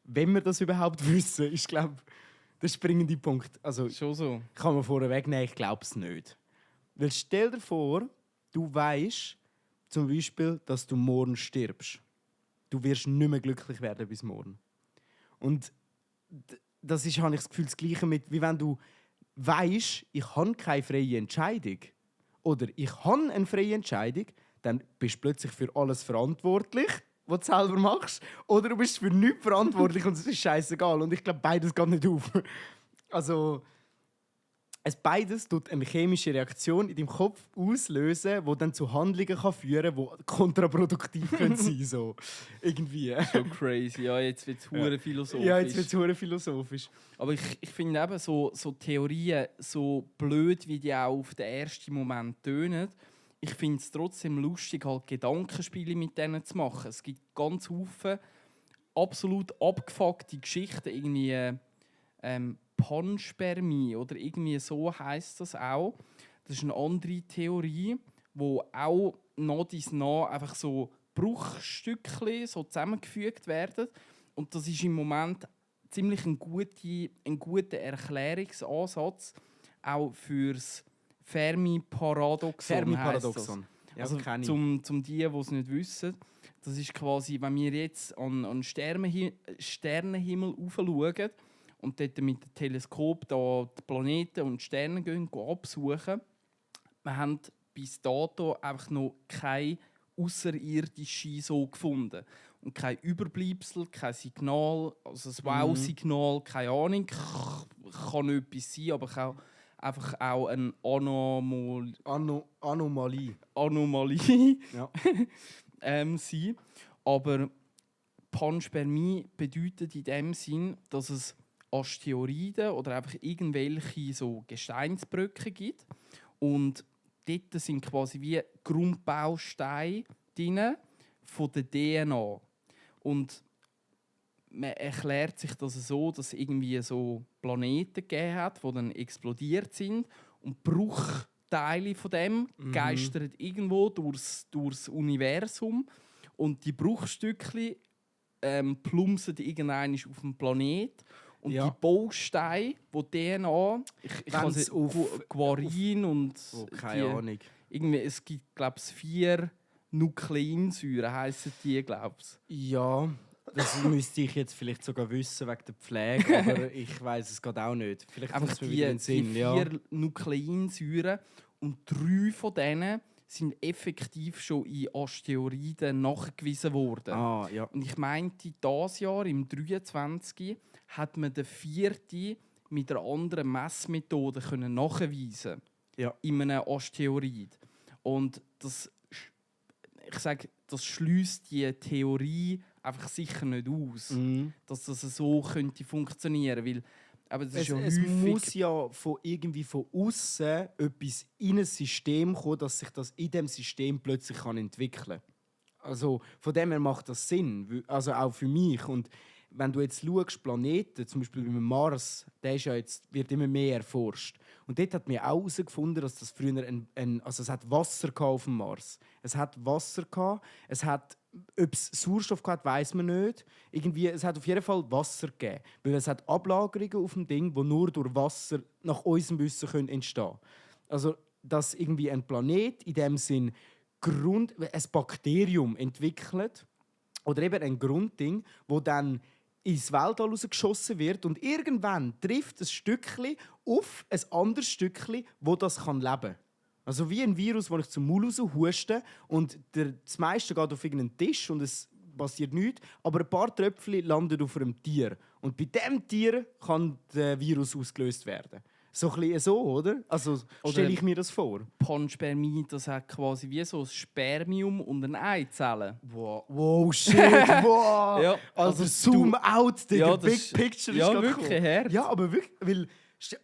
wenn wir das überhaupt wissen, ist, glaube ich, der springende Punkt. Also Schon so. kann man vorweg nehmen, ich glaube es nicht. Weil stell dir vor, du weißt zum Beispiel, dass du morgen stirbst. Du wirst nicht mehr glücklich werden bis morgen. Und das ist, habe ich das Gefühl, das Gleiche mit, wie wenn du weißt, ich habe keine freie Entscheidung. Oder ich habe eine freie Entscheidung, dann bist du plötzlich für alles verantwortlich, was du selber machst. Oder du bist für nichts verantwortlich und es ist scheißegal. Und ich glaube, beides geht nicht auf. Also, beides tut eine chemische Reaktion in deinem Kopf auslösen, die dann zu Handlungen führen kann, die kontraproduktiv sein können. So. Irgendwie. So crazy. Ja, jetzt wird es hure philosophisch. Ja, jetzt wird es hure philosophisch. Aber ich finde eben so Theorien, so blöd wie die auch auf den ersten Moment tönen, ich finde es trotzdem lustig, halt Gedankenspiele mit denen zu machen. Es gibt ganz viele absolut abgefuckte Geschichten, irgendwie Panspermie oder irgendwie so heisst das auch. Das ist eine andere Theorie, wo auch nach dies nach einfach so Bruchstückchen so zusammengefügt werden. Und das ist im Moment ziemlich ein guter Erklärungsansatz auch fürs Fermi-Paradoxon. Fermi-Paradoxon. Ja, Also kenne ich. zum die es nicht wissen, das ist quasi, wenn wir jetzt an Sternenhimmel aufschauen und dort mit dem Teleskop da die Planeten und die Sterne gehen absuchen, wir haben bis dato einfach noch keine außerirdische so gefunden. Und kein Überbleibsel, kein Signal, also ein Wow-Signal, keine Ahnung, kann etwas sein, aber kann einfach auch eine Anomalie. Anomalie Ja. sein. Aber Panspermie bedeutet in dem Sinn, dass es Asteroiden oder einfach irgendwelche so Gesteinsbrücken gibt. Und dort sind quasi wie Grundbausteine drin von der DNA. Und man erklärt sich das so, dass es irgendwie so Planeten gegeben hat, die dann explodiert sind. Und Bruchteile von dem geistern irgendwo durchs Universum. Und die Bruchstückchen plumpsen irgendwann auf dem Planet. Und die Bausteine, die DNA, ich kann es Guarin und keine Ahnung. Irgendwie, es gibt, glaube ich, 4 Nukleinsäuren, heissen die, glaube ich. Ja, das müsste ich jetzt vielleicht sogar wissen wegen der Pflege, aber ich weiß es gerade auch nicht. Vielleicht einfach die 4 Nukleinsäuren und 3 von denen sind effektiv schon in Asteroiden nachgewiesen worden. Ah, ja. Und ich meinte, dieses Jahr, im 23. hat man den 4. mit einer anderen Messmethode nachweisen in einem Asteroid. Und das schließt die Theorie einfach sicher nicht aus, dass das so könnte funktionieren, weil aber das es muss ja irgendwie von außen etwas in ein System kommen, dass sich das in dem System plötzlich entwickeln kann. Also von dem her macht das Sinn, also auch für mich. Und wenn du jetzt schaust, Planeten, zum Beispiel beim Mars, der ist ja jetzt, wird immer mehr erforscht. Und dort hat man auch herausgefunden, dass das früher also es hat Wasser auf dem Mars. Es hat Wasser gehabt, ob es Sauerstoff hat, weiß man nicht. Irgendwie, es hat auf jeden Fall Wasser gegeben, weil es hat Ablagerungen auf dem Ding, die nur durch Wasser nach unserem Wissen entstehen können. Also dass irgendwie ein Planet in dem Sinn ein Bakterium entwickelt oder eben ein Grundding, wo dann ins Weltall rausgeschossen wird und irgendwann trifft ein Stückchen auf ein anderes Stückchen, wo das leben kann. Also wie ein Virus, das ich zum Maul raus huste und das meiste geht auf irgendeinen Tisch und es passiert nichts, aber ein paar Tröpfchen landen auf einem Tier. Und bei diesem Tier kann der Virus ausgelöst werden. So ein bisschen so, oder? Also stelle ich mir das vor. Panspermie, das hat quasi wie so ein Spermium und eine Eizelle. Wow, shit, wow. Ja, also zoom out, Digga. Ja, Big Picture ist ja, grad wirklich cool. hart. Ja, aber wirklich, weil...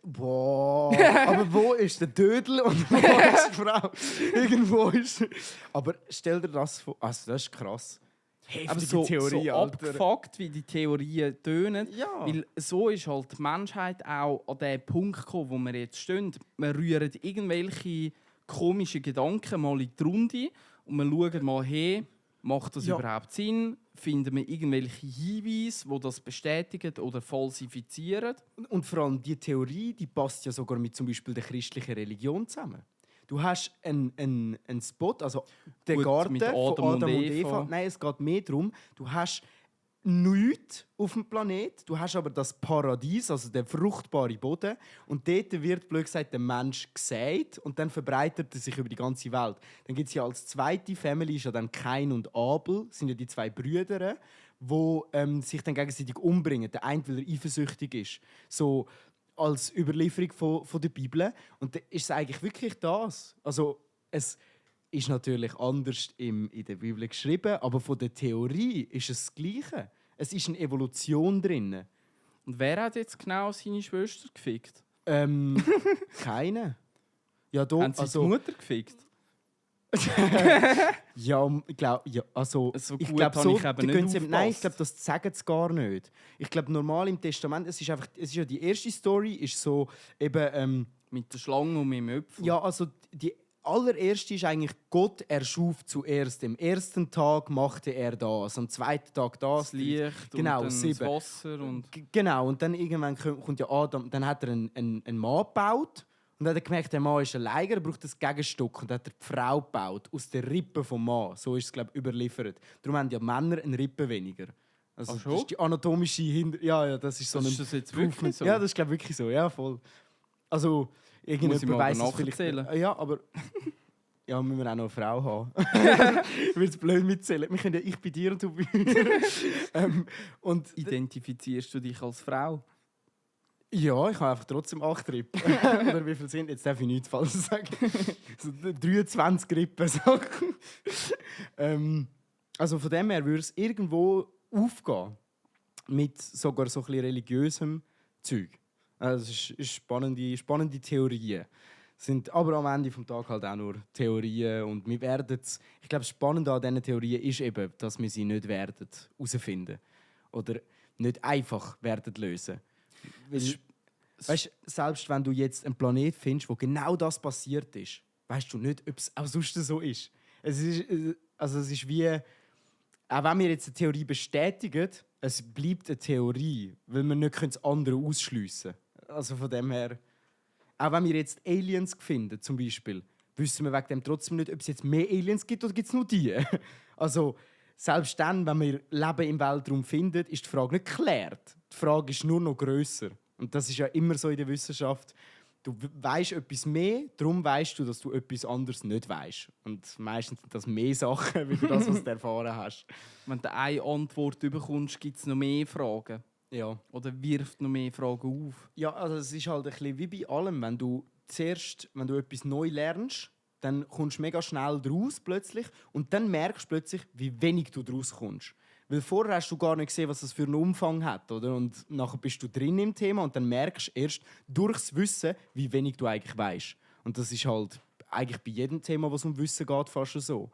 Boah, aber wo ist der Dödel und wo ist die Frau? Irgendwo ist... Aber stell dir das vor... Also das ist krass. Heftige Aber so, Theorie, so Alter. abgefuckt, wie die Theorien tönen. Ja. Weil so ist halt die Menschheit auch an den Punkt gekommen, wo wir jetzt stehen. Wir rühren irgendwelche komischen Gedanken mal in die Runde und wir schauen mal, hey, macht das überhaupt Sinn? Finden wir irgendwelche Hinweise, die das bestätigen oder falsifizieren? Und vor allem die Theorie, die passt ja sogar mit zum Beispiel der christlichen Religion zusammen. Du hast einen Spot, also den Gut, Garten mit von Adam und Eva. Nein, es geht mehr darum, du hast nichts auf dem Planet, du hast aber das Paradies, also den fruchtbaren Boden. Und dort wird, blöd gesagt, der Mensch gesät und dann verbreitet er sich über die ganze Welt. Dann gibt es ja als zweite Family ist ja dann Kain und Abel, sind ja die 2 Brüder, die sich dann gegenseitig umbringen. Der eine, weil er eifersüchtig ist. So als Überlieferung von der Bibel. Und dann ist es eigentlich wirklich das. Also es ist natürlich anders in der Bibel geschrieben, aber von der Theorie ist es das Gleiche. Es ist eine Evolution drin. Und wer hat jetzt genau seine Schwester gefickt? Keine. Ja, da, Haben sie die Mutter gefickt? Ja, ich glaube, ja, also So ich gut glaube habe so, ich eben die nicht gehen sie- nein, ich aufgepasst. glaube, das sagen sie gar nicht. Ich glaube, normal im Testament, es ist ja die erste Story, ist so eben, Mit der Schlange und mit dem Öpfel? ja, also die allererste ist eigentlich, Gott erschuf zuerst. Am ersten Tag machte er das, am zweiten Tag das. Das Licht Genau, und dann 7. das Wasser. Und Genau, und dann irgendwann kommt ja Adam, dann hat er einen Mann gebaut. Und dann hat er gemerkt, der Mann ist alleine, er braucht ein Gegenstück. Und dann hat er die Frau gebaut, aus der Rippe vom Mann. So ist es, glaube ich, überliefert. Darum haben ja Männer eine Rippe weniger. Also, Ach schon? das ist die anatomische Ja, das ist so ist das jetzt wirklich so? Ja, das ist, glaube ich, wirklich so. Ja, voll. Also, Muss ich irgendjemand mal weiss es vielleicht. nachzählen? Ja, aber... Ja, müssen wir auch noch eine Frau haben. Wird es blöd mitzählen. Wir können ja ich bei dir und du bei mir. Und identifizierst du dich als Frau? ja, ich habe einfach trotzdem 8 Rippen. Oder wie viel sind? Jetzt darf ich nichts Falsches sagen. So 23 Rippen. Also von dem her würde es irgendwo aufgehen. Mit sogar so ein bisschen religiösem Zeug. Also es ist spannende Theorien. Sind aber am Ende des Tages halt auch nur Theorien. Und wir werden's, ich glaube, das Spannende an diesen Theorien ist eben, dass wir sie nicht werden herausfinden. Oder nicht einfach werden lösen. Weil, weißt, selbst wenn du jetzt einen Planet findest, wo genau das passiert ist, weißt du nicht, ob es auch sonst so ist. Es ist wie, auch wenn wir jetzt eine Theorie bestätigen, es bleibt eine Theorie, weil wir nicht das andere ausschliessen können. Also von dem her, auch wenn wir jetzt Aliens finden, zum Beispiel, wissen wir wegen dem trotzdem nicht, ob es jetzt mehr Aliens gibt oder gibt es nur die. Also selbst dann, wenn wir Leben im Weltraum finden, ist die Frage nicht geklärt. Die Frage ist nur noch grösser. Und das ist ja immer so in der Wissenschaft. Du weißt etwas mehr, darum weißt du, dass du etwas anderes nicht weißt. Und meistens sind das mehr Sachen, wie du das, was du erfahren hast. Wenn du eine Antwort bekommst, gibt es noch mehr Fragen. Ja. Oder wirft noch mehr Fragen auf. Ja, also es ist halt ein bisschen wie bei allem. Wenn du etwas neu lernst, dann kommst du mega schnell draus plötzlich und dann merkst du plötzlich, wie wenig du draus kommst. Weil vorher hast du gar nicht gesehen, was das für einen Umfang hat, oder? Und nachher bist du drin im Thema und dann merkst du erst durchs Wissen, wie wenig du eigentlich weißt. Und das ist halt eigentlich bei jedem Thema, was um Wissen geht, fast schon so.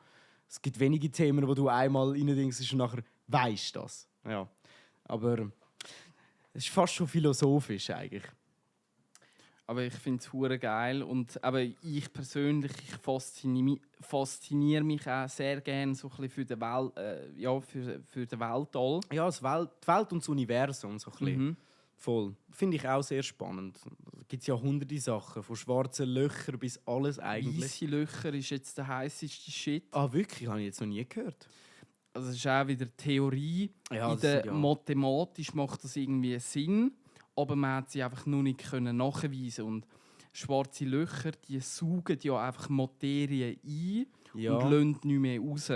Es gibt wenige Themen, wo du einmal reindenkst und nachher weißt das. Ja. Aber es ist fast schon philosophisch eigentlich. Aber ich finde es hure geil und aber ich persönlich fasziniere mich auch sehr gerne so ein bisschen für den für den Weltall. Ja, die Welt und das Universum so ein bisschen. Voll. Finde ich auch sehr spannend. Da gibt es ja hunderte Sachen, von schwarzen Löchern bis alles eigentlich. Weisse Löcher ist jetzt der heißeste Shit. Ah, wirklich? Habe ich jetzt noch nie gehört. Also es ist auch wieder Theorie. Ja, Mathematisch macht das irgendwie Sinn. Aber man hat sie einfach nur nicht nachweisen. Und schwarze Löcher, die saugen ja einfach Materie ein und lassen nicht mehr raus.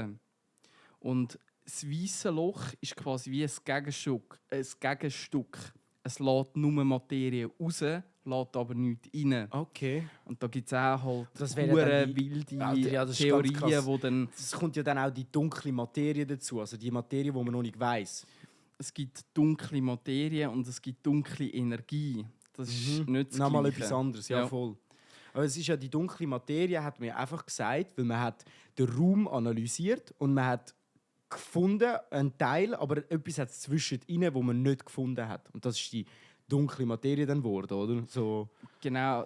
Und das weisse Loch ist quasi wie ein Gegenstück. Es lässt nur Materie raus, lässt aber nichts rein. Okay. Und da gibt es auch halt wilde Alter, Theorien, wo dann... Es kommt ja dann auch die dunkle Materie dazu, also die Materie, die man noch nicht weiss. Es gibt dunkle Materie und es gibt dunkle Energie. Das ist nicht das Nochmal Gleiche. etwas anderes, ja, voll. Aber es ist ja die dunkle Materie, hat man einfach gesagt, weil man hat den Raum analysiert und man hat gefunden, einen Teil, aber etwas hat es zwischen ihnen, wo man nicht gefunden hat. Und das ist die dunkle Materie dann geworden, oder? So. Genau.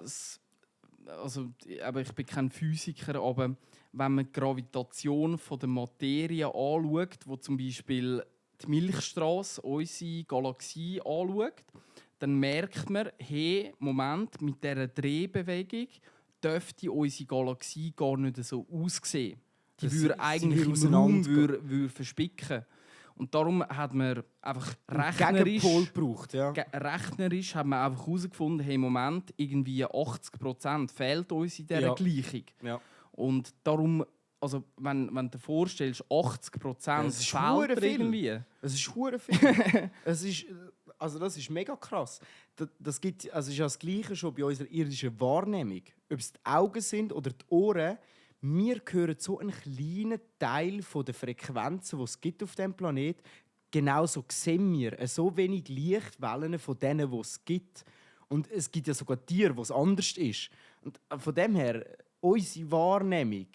Aber ich bin kein Physiker, aber wenn man die Gravitation von der Materie anschaut, wo zum Beispiel die Milchstraße, unsere Galaxie, anschaut, dann merkt man, hey, Moment, mit dieser Drehbewegung dürfte unsere Galaxie gar nicht so aussehen. Die würde eigentlich im Raum verspicken. Und darum hat man einfach Gegenpol gebraucht, ja. Rechnerisch hat man einfach herausgefunden, hey, Moment, irgendwie 80% fehlt uns in dieser Gleichung. Ja. Und darum, also wenn du dir vorstellst, 80% fehlt irgendwie. Es ist hure viel. Das ist mega krass. Das ist ja das Gleiche schon bei unserer irdischen Wahrnehmung. Ob es die Augen sind oder die Ohren, wir hören so einen kleinen Teil der Frequenzen, die es gibt auf diesem Planeten. Genauso sehen wir so wenig Lichtwellen von denen, die es gibt. Und es gibt ja sogar Tiere, wo es anders ist. Und von dem her, unsere Wahrnehmung,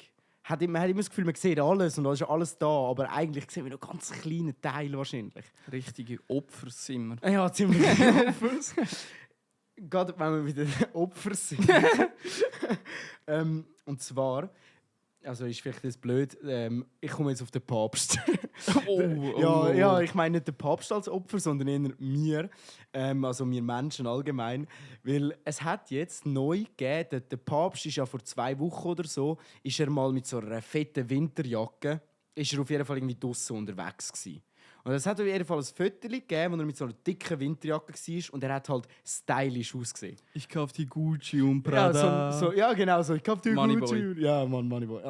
man hat immer das Gefühl, man sieht alles und da ist alles da, aber eigentlich sehen wir noch ganz kleine Teile wahrscheinlich. Richtige Opfer sind wir. Ja, ziemlich Opfer. Gerade wenn wir wieder Opfer sind. Und zwar, also ist vielleicht das blöd, ich komme jetzt auf den Papst. Ja, ich meine nicht den Papst als Opfer, sondern eher wir, also wir Menschen allgemein. Weil es hat jetzt neu gegeben, der Papst ist ja vor 2 Wochen oder so, ist er mal mit so einer fetten Winterjacke, ist er auf jeden Fall irgendwie draussen unterwegs gewesen. Und es hat auf jeden Fall ein Foto gegeben, wo er mit so einer dicken Winterjacke war und er hat halt stylisch ausgesehen. Ich kaufe die Gucci und Prada. Ja, genau so. Ich kaufe die Moneyboy. Gucci. Ja, Mann, Moneyboy.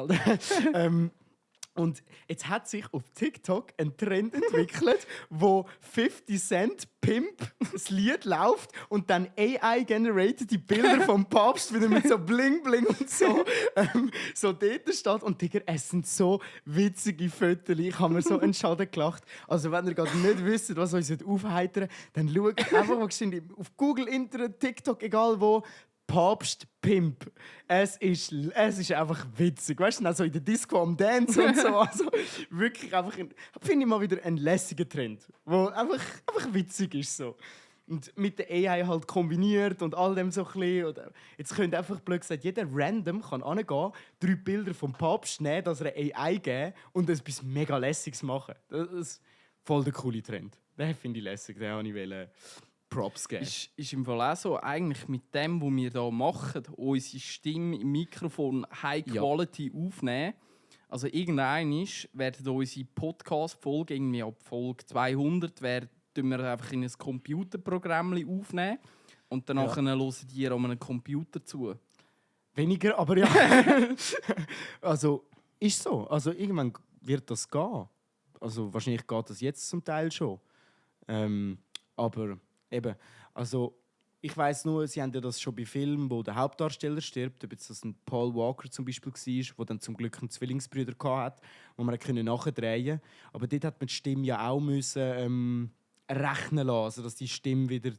Und jetzt hat sich auf TikTok ein Trend entwickelt, wo 50 Cent Pimp das Lied läuft und dann AI-generated die Bilder vom Papst wieder mit so Bling Bling und so dort steht. Und Digga, es sind so witzige Fotos. Ich habe mir so einen Schaden gelacht. Also wenn ihr gerade nicht wisst, was uns aufheitern will, dann schaut einfach mal auf Google, Internet, TikTok, egal wo, Papst Pimp. Es ist einfach witzig. Weißt du, also in der Disco am Dance und so. Also wirklich einfach, finde ich mal wieder einen lässigen Trend, der einfach witzig ist. So. Und mit der AI halt kombiniert und all dem so ein bisschen. Oder jetzt könnte einfach blöd gesagt, jeder random kann angehen, 3 Bilder vom Papst nehmen, das er eine AI geben und etwas mega Lässiges machen. Das ist voll der coole Trend. Den finde ich lässig, den wollte ich Props geben. Ist im Fall auch so, eigentlich mit dem, was wir hier machen, unsere Stimme im Mikrofon High Quality aufnehmen. Also irgendwann werden unsere Podcast-Folge, irgendwie ab Folge 200, wir einfach in ein Computerprogramm aufnehmen. Und danach hören die an einem Computer zu. Weniger, aber ja. Also, ist so. Also irgendwann wird das gehen. Also wahrscheinlich geht das jetzt zum Teil schon. Aber eben, also ich weiss nur, sie haben ja das schon bei Filmen, wo der Hauptdarsteller stirbt, ob jetzt das ein Paul Walker zum Beispiel war, der dann zum Glück einen Zwillingsbrüder hatte, wo man nachdrehen konnte. Aber dort hat man die Stimme ja auch müssen, rechnen lassen, also dass die Stimme wieder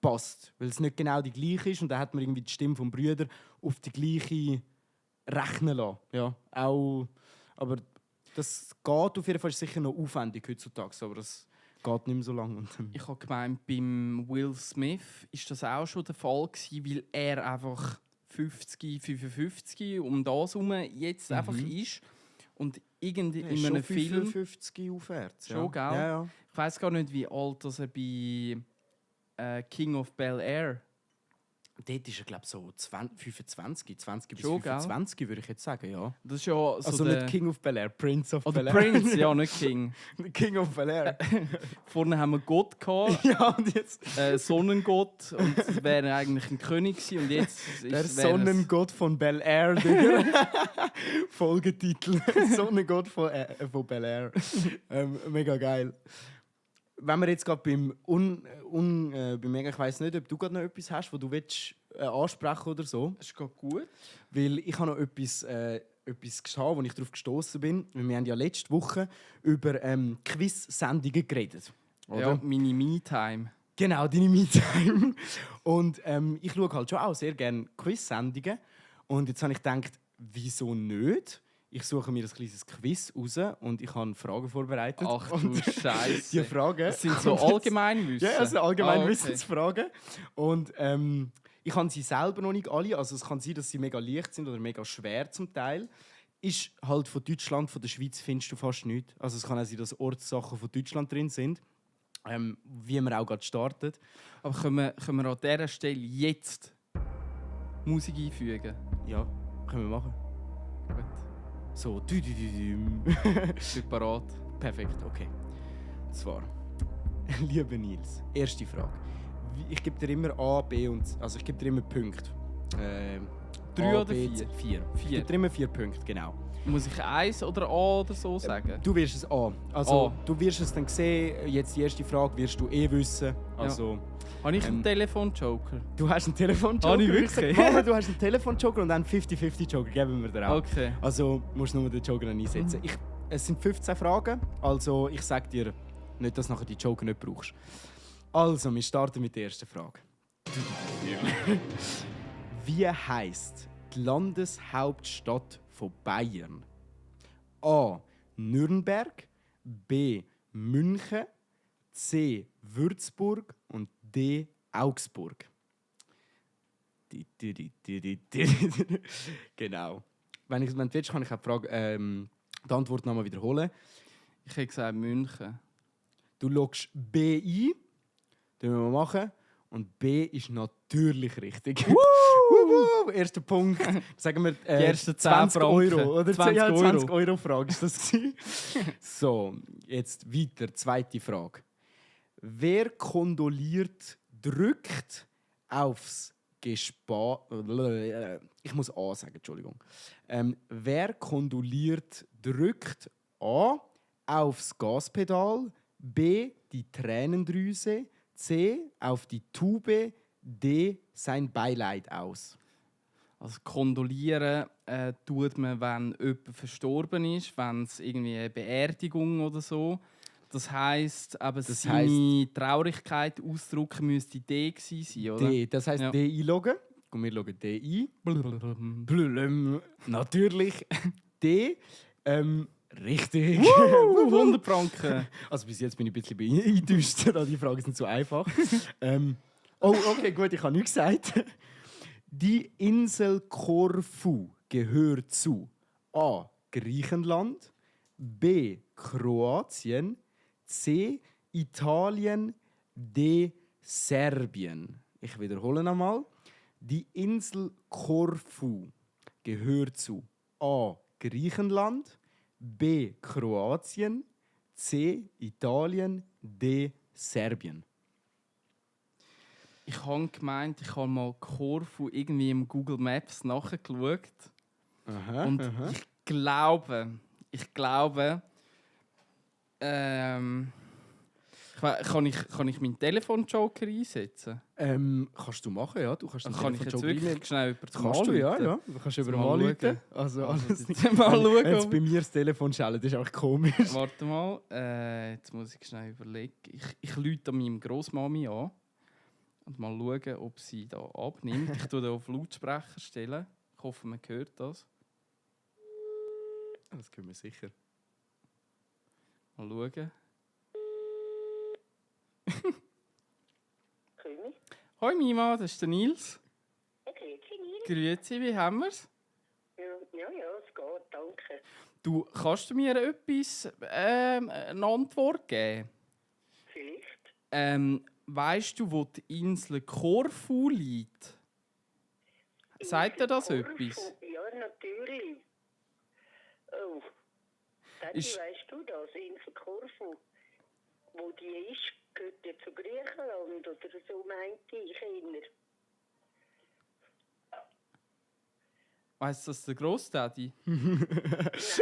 passt. Weil es nicht genau die gleiche ist und dann hat man irgendwie die Stimme vom Brüder auf die gleiche rechnen lassen. Ja, auch, aber das geht auf jeden Fall sicher noch aufwendig heutzutage, aber das geht nicht mehr so lange. Ich habe gemeint, beim Will Smith war das auch schon der Fall gewesen, weil er einfach 50, 55 um das herum jetzt einfach ist. Und irgendwie in einem Film... 55 aufwärts. Schon, ja. gell? Ja. Ich weiss gar nicht, wie alt er bei King of Bel-Air. Dort ist er, glaube ich, so 25, 20 bis schon, 25, würde ich jetzt sagen, ja. Das ist ja so also nicht King of Bel-Air, Prince of Oder Bel-Air. Prince, ja, nicht King. King of Bel-Air. Vorne haben wir Gott gehabt. Ja, und jetzt... Sonnengott. Und das wäre eigentlich ein König gewesen. Und jetzt der Sonnengott von Bel-Air, Digga. Folgetitel. Sonnengott von Bel-Air. Mega geil. Wenn wir jetzt gerade beim ich weiss nicht, ob du gerade noch etwas hast, was du willst, ansprechen oder so. Das ist gerade gut. Weil ich habe noch etwas gesehen, wo ich darauf gestoßen bin. Wir haben ja letzte Woche über Quiz-Sendungen geredet. Oder? Ja, meine Me-Time. Genau, deine Me-Time. Und ich schaue halt schon auch sehr gerne Quiz-Sendungen. Und jetzt habe ich gedacht, wieso nicht? Ich suche mir ein kleines Quiz raus und ich habe Fragen vorbereitet. Ach du Scheiße. Die Fragen... Das sind so Allgemeinwissen? Ja, also Allgemeinwissensfragen. Und ich habe sie selber noch nicht alle. Also es kann sein, dass sie mega leicht sind oder mega schwer zum Teil. Ist halt von Deutschland, von der Schweiz findest du fast nichts. Also es kann auch sein, dass Ortssachen von Deutschland drin sind. Wie wir auch gerade startet. Aber können wir an dieser Stelle jetzt Musik einfügen? Ja, können wir machen. Gut. So, Bin parat. Perfekt, okay. Und zwar, lieber Nils, erste Frage. Ich gebe dir immer A, B und... Also ich gebe dir immer Punkte. 3 oder B, 4? 4. Ich gebe dir immer 4 Punkte, genau. Muss ich 1 oder A oder so sagen? Du wirst es A. Also A. du wirst es dann sehen. Jetzt die erste Frage wirst du wissen. Also, Habe ich einen Telefonjoker? Du hast einen Telefonjoker. Habe ich wirklich? Mama, du hast einen Telefonjoker und dann 50-50-Joker geben wir dir auch. Okay. Also musst du nur den Joker einsetzen. Es sind 15 Fragen. Also ich sage dir nicht, dass du nachher die Joker nicht brauchst. Also, wir starten mit der ersten Frage. Wie heisst die Landeshauptstadt von Bayern? A. Nürnberg, B. München, C. Würzburg und D. Augsburg. Genau. Wenn du willst, kann ich auch die Antwort nochmal wiederholen. Ich hätte gesagt München. Du loggst B ein. Das müssen wir machen. Und B ist natürlich richtig. Erster Punkt. Sagen wir die ersten 20 Franken. Euro. Oder 20 Euro. 20 Euro Frage ist das. So, jetzt weiter. Zweite Frage. Wer kondoliert, drückt aufs Ich muss A sagen, Entschuldigung. Wer kondoliert, drückt A. aufs Gaspedal, B. die Tränendrüse, C. auf die Tube, D. sein Beileid aus. Also kondolieren tut man, wenn jemand verstorben ist, wenn es irgendwie eine Beerdigung oder so. Das heisst, aber seine Traurigkeit ausdrücken müsste D gewesen sein, oder? D. Das heisst Ja. D einloggen. Und wir loggen D ein. Blum. Natürlich. D. Richtig. 100 Franken. Also bis jetzt bin ich ein bisschen enttäuscht, da die Fragen sind zu einfach. Okay, gut, ich habe nichts gesagt. Die Insel Korfu gehört zu A. Griechenland, B. Kroatien, C. Italien, D. Serbien. Ich wiederhole nochmal. Die Insel Korfu gehört zu A. Griechenland, B. Kroatien, C. Italien, D. Serbien. Ich habe gemeint, ich habe mal Korfu irgendwie im Google Maps nachgeschaut. Aha, Und ich glaube, kann ich meinen Telefonjoker einsetzen? Kannst du machen, ja. Du kannst Dann den kann ich jetzt Telefonjoker wirklich schnell über Kannst du, ja, ja. Du kannst über mal mal schauen. rufen. Also alles nicht. Mal schauen. Wenn jetzt bei mir das Telefon schellt, das ist einfach komisch. Warte mal, jetzt muss ich schnell überlegen. Ich rufe meinem Grossmami an und mal schauen, ob sie da abnimmt. Ich tue auf Lautsprecher stellen. Ich hoffe, man hört das. Das können wir sicher. Mal schauen. König? Hoi Mima, das ist der Nils. Grüezi, Nils. Grüezi, wie haben wir's? Ja, es geht, danke. Du, kannst du mir etwas eine Antwort geben? Vielleicht. Weißt du, wo die Insel Korfu liegt? Sagt dir das Korfu? etwas? Ja, natürlich. Oh. Daddy, Ist- weißt du das, Insel Korfu? Wo die ist, gehört ja zu Griechenland oder so, meinte ich immer. Weißt du das der Grossdaddy? Nein,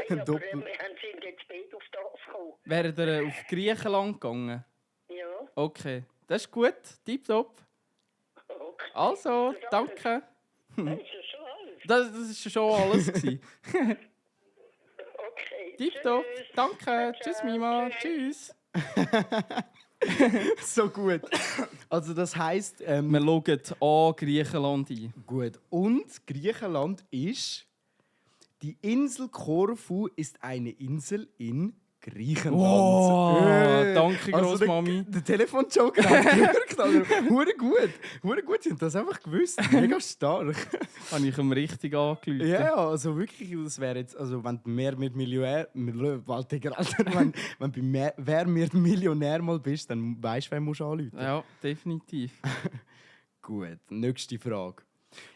aber Doppel. wir sind jetzt spät auf das gekommen. Wäre der auf Griechenland gegangen? Ja, Okay, das ist gut. Tipptopp. okay. Also, danke. Das ist ja schon alles. Das war schon alles gewesen. Okay. Tipptopp. Tschüss. Danke. Ciao, Tschüss, Mima. tschüss. Tschüss. So gut. Also das heisst, Wir schauen an Griechenland ein. gut. Und Griechenland ist... Die Insel Korfu ist eine Insel in Griechenland. Oh, danke, Also Grossmami. der Telefonjoker hat gewirkt. Also, hure gut. Hure gut, sie haben das einfach gewusst. Mega stark. Habe ich ihm richtig angerufen. Ja, also wirklich, das wäre jetzt, also wenn du mehr mit Millionär, wenn bei Wer wird Millionär mal bist, dann weißt du, wen musst du anrufen. Ja, definitiv. Gut, nächste Frage.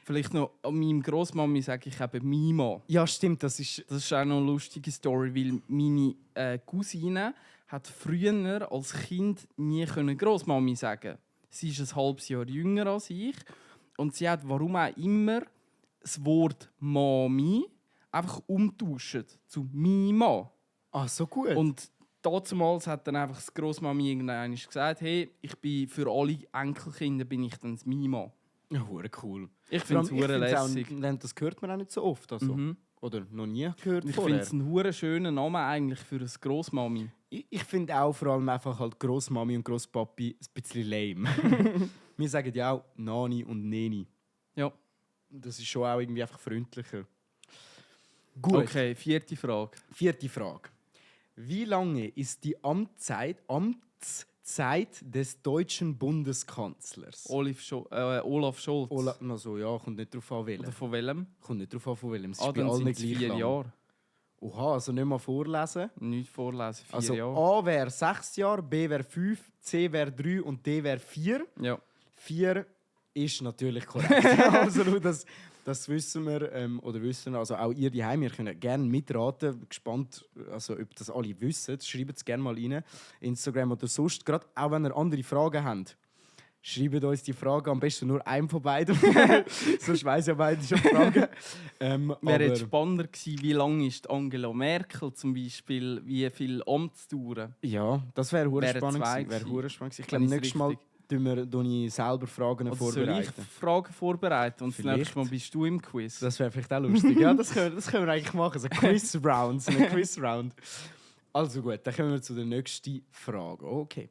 Vielleicht noch an meinem Grossmami sage ich eben Mima. Ja, stimmt, das ist... Das ist auch noch eine lustige Story, weil meine Cousine hat früher als Kind nie Grossmami sagen. Sie ist ein halbes Jahr jünger als ich und sie hat, warum auch immer, das Wort Mami einfach umtauscht zu Mima. Ah, so gut. Und damals hat dann einfach das Grossmami irgendwann gesagt, hey, ich bin für alle Enkelkinder bin ich dann das Mima. Ja, hure cool. Ich finde es Vor allem, hure ich find's lässig. Das hört man auch nicht so oft. Also. Mhm. Oder noch nie gehört Ich vorher. finde es einen hure schönen Namen eigentlich für ein Grossmami. Ich finde auch vor allem einfach halt Grossmami und Grosspapi ein bisschen lame. Wir sagen ja auch Nani und Neni. Ja. Das ist schon auch irgendwie einfach freundlicher. Gut, Okay, 4. Frage. 4. Frage. Wie lange ist die Amtszeit des deutschen Bundeskanzlers? Olaf Scholz. Also, ja, kommt nicht drauf an, welchen. Oder von welchem? Kommt nicht drauf an, von welchem. Es ist bei Dann allen sind es gleich 4 lang. Jahre. Oha, also nicht mal vorlesen. Nicht vorlesen, 4 Also Jahre. A wäre 6 Jahre, B wäre 5, C wäre 3 und D wäre 4. Ja. 4 ist natürlich korrekt. Also nur das wissen wir, oder wissen, also auch ihr daheim, ihr könnt gerne mitraten. Gespannt, also ob das alle wissen. Schreibt es gerne mal rein, Instagram oder sonst. Gerade auch wenn ihr andere Fragen habt, Schreibt uns die Frage am besten nur einem von beiden. Sonst weiss ja beide schon die Frage. Wäre jetzt spannender gewesen, wie lange ist Angela Merkel zum Beispiel, wie viel Amtsdauern? Ja, das wäre Wären spannend zwei gewesen. Wäre gewesen. spannend gewesen. Ich glaube, Wenn ich's nächstes Mal richtig- tun wir selber Fragen Oder soll ich vorbereiten. Fragen vorbereiten und das Vielleicht. nächste Mal bist du im Quiz? Das wäre vielleicht auch lustig. Ja, das können wir eigentlich machen. So eine Quiz-Round. Also gut, dann kommen wir zu der nächsten Frage. Okay.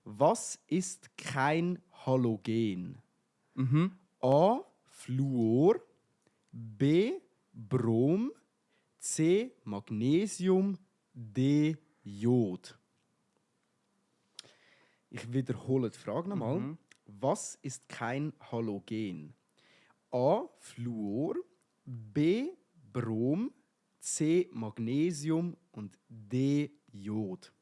Was ist kein Halogen? A. Fluor, B. Brom, C. Magnesium, D. Jod. Ich wiederhole die Frage nochmal. Was ist kein Halogen? A. Fluor, B. Brom, C. Magnesium und D. Jod.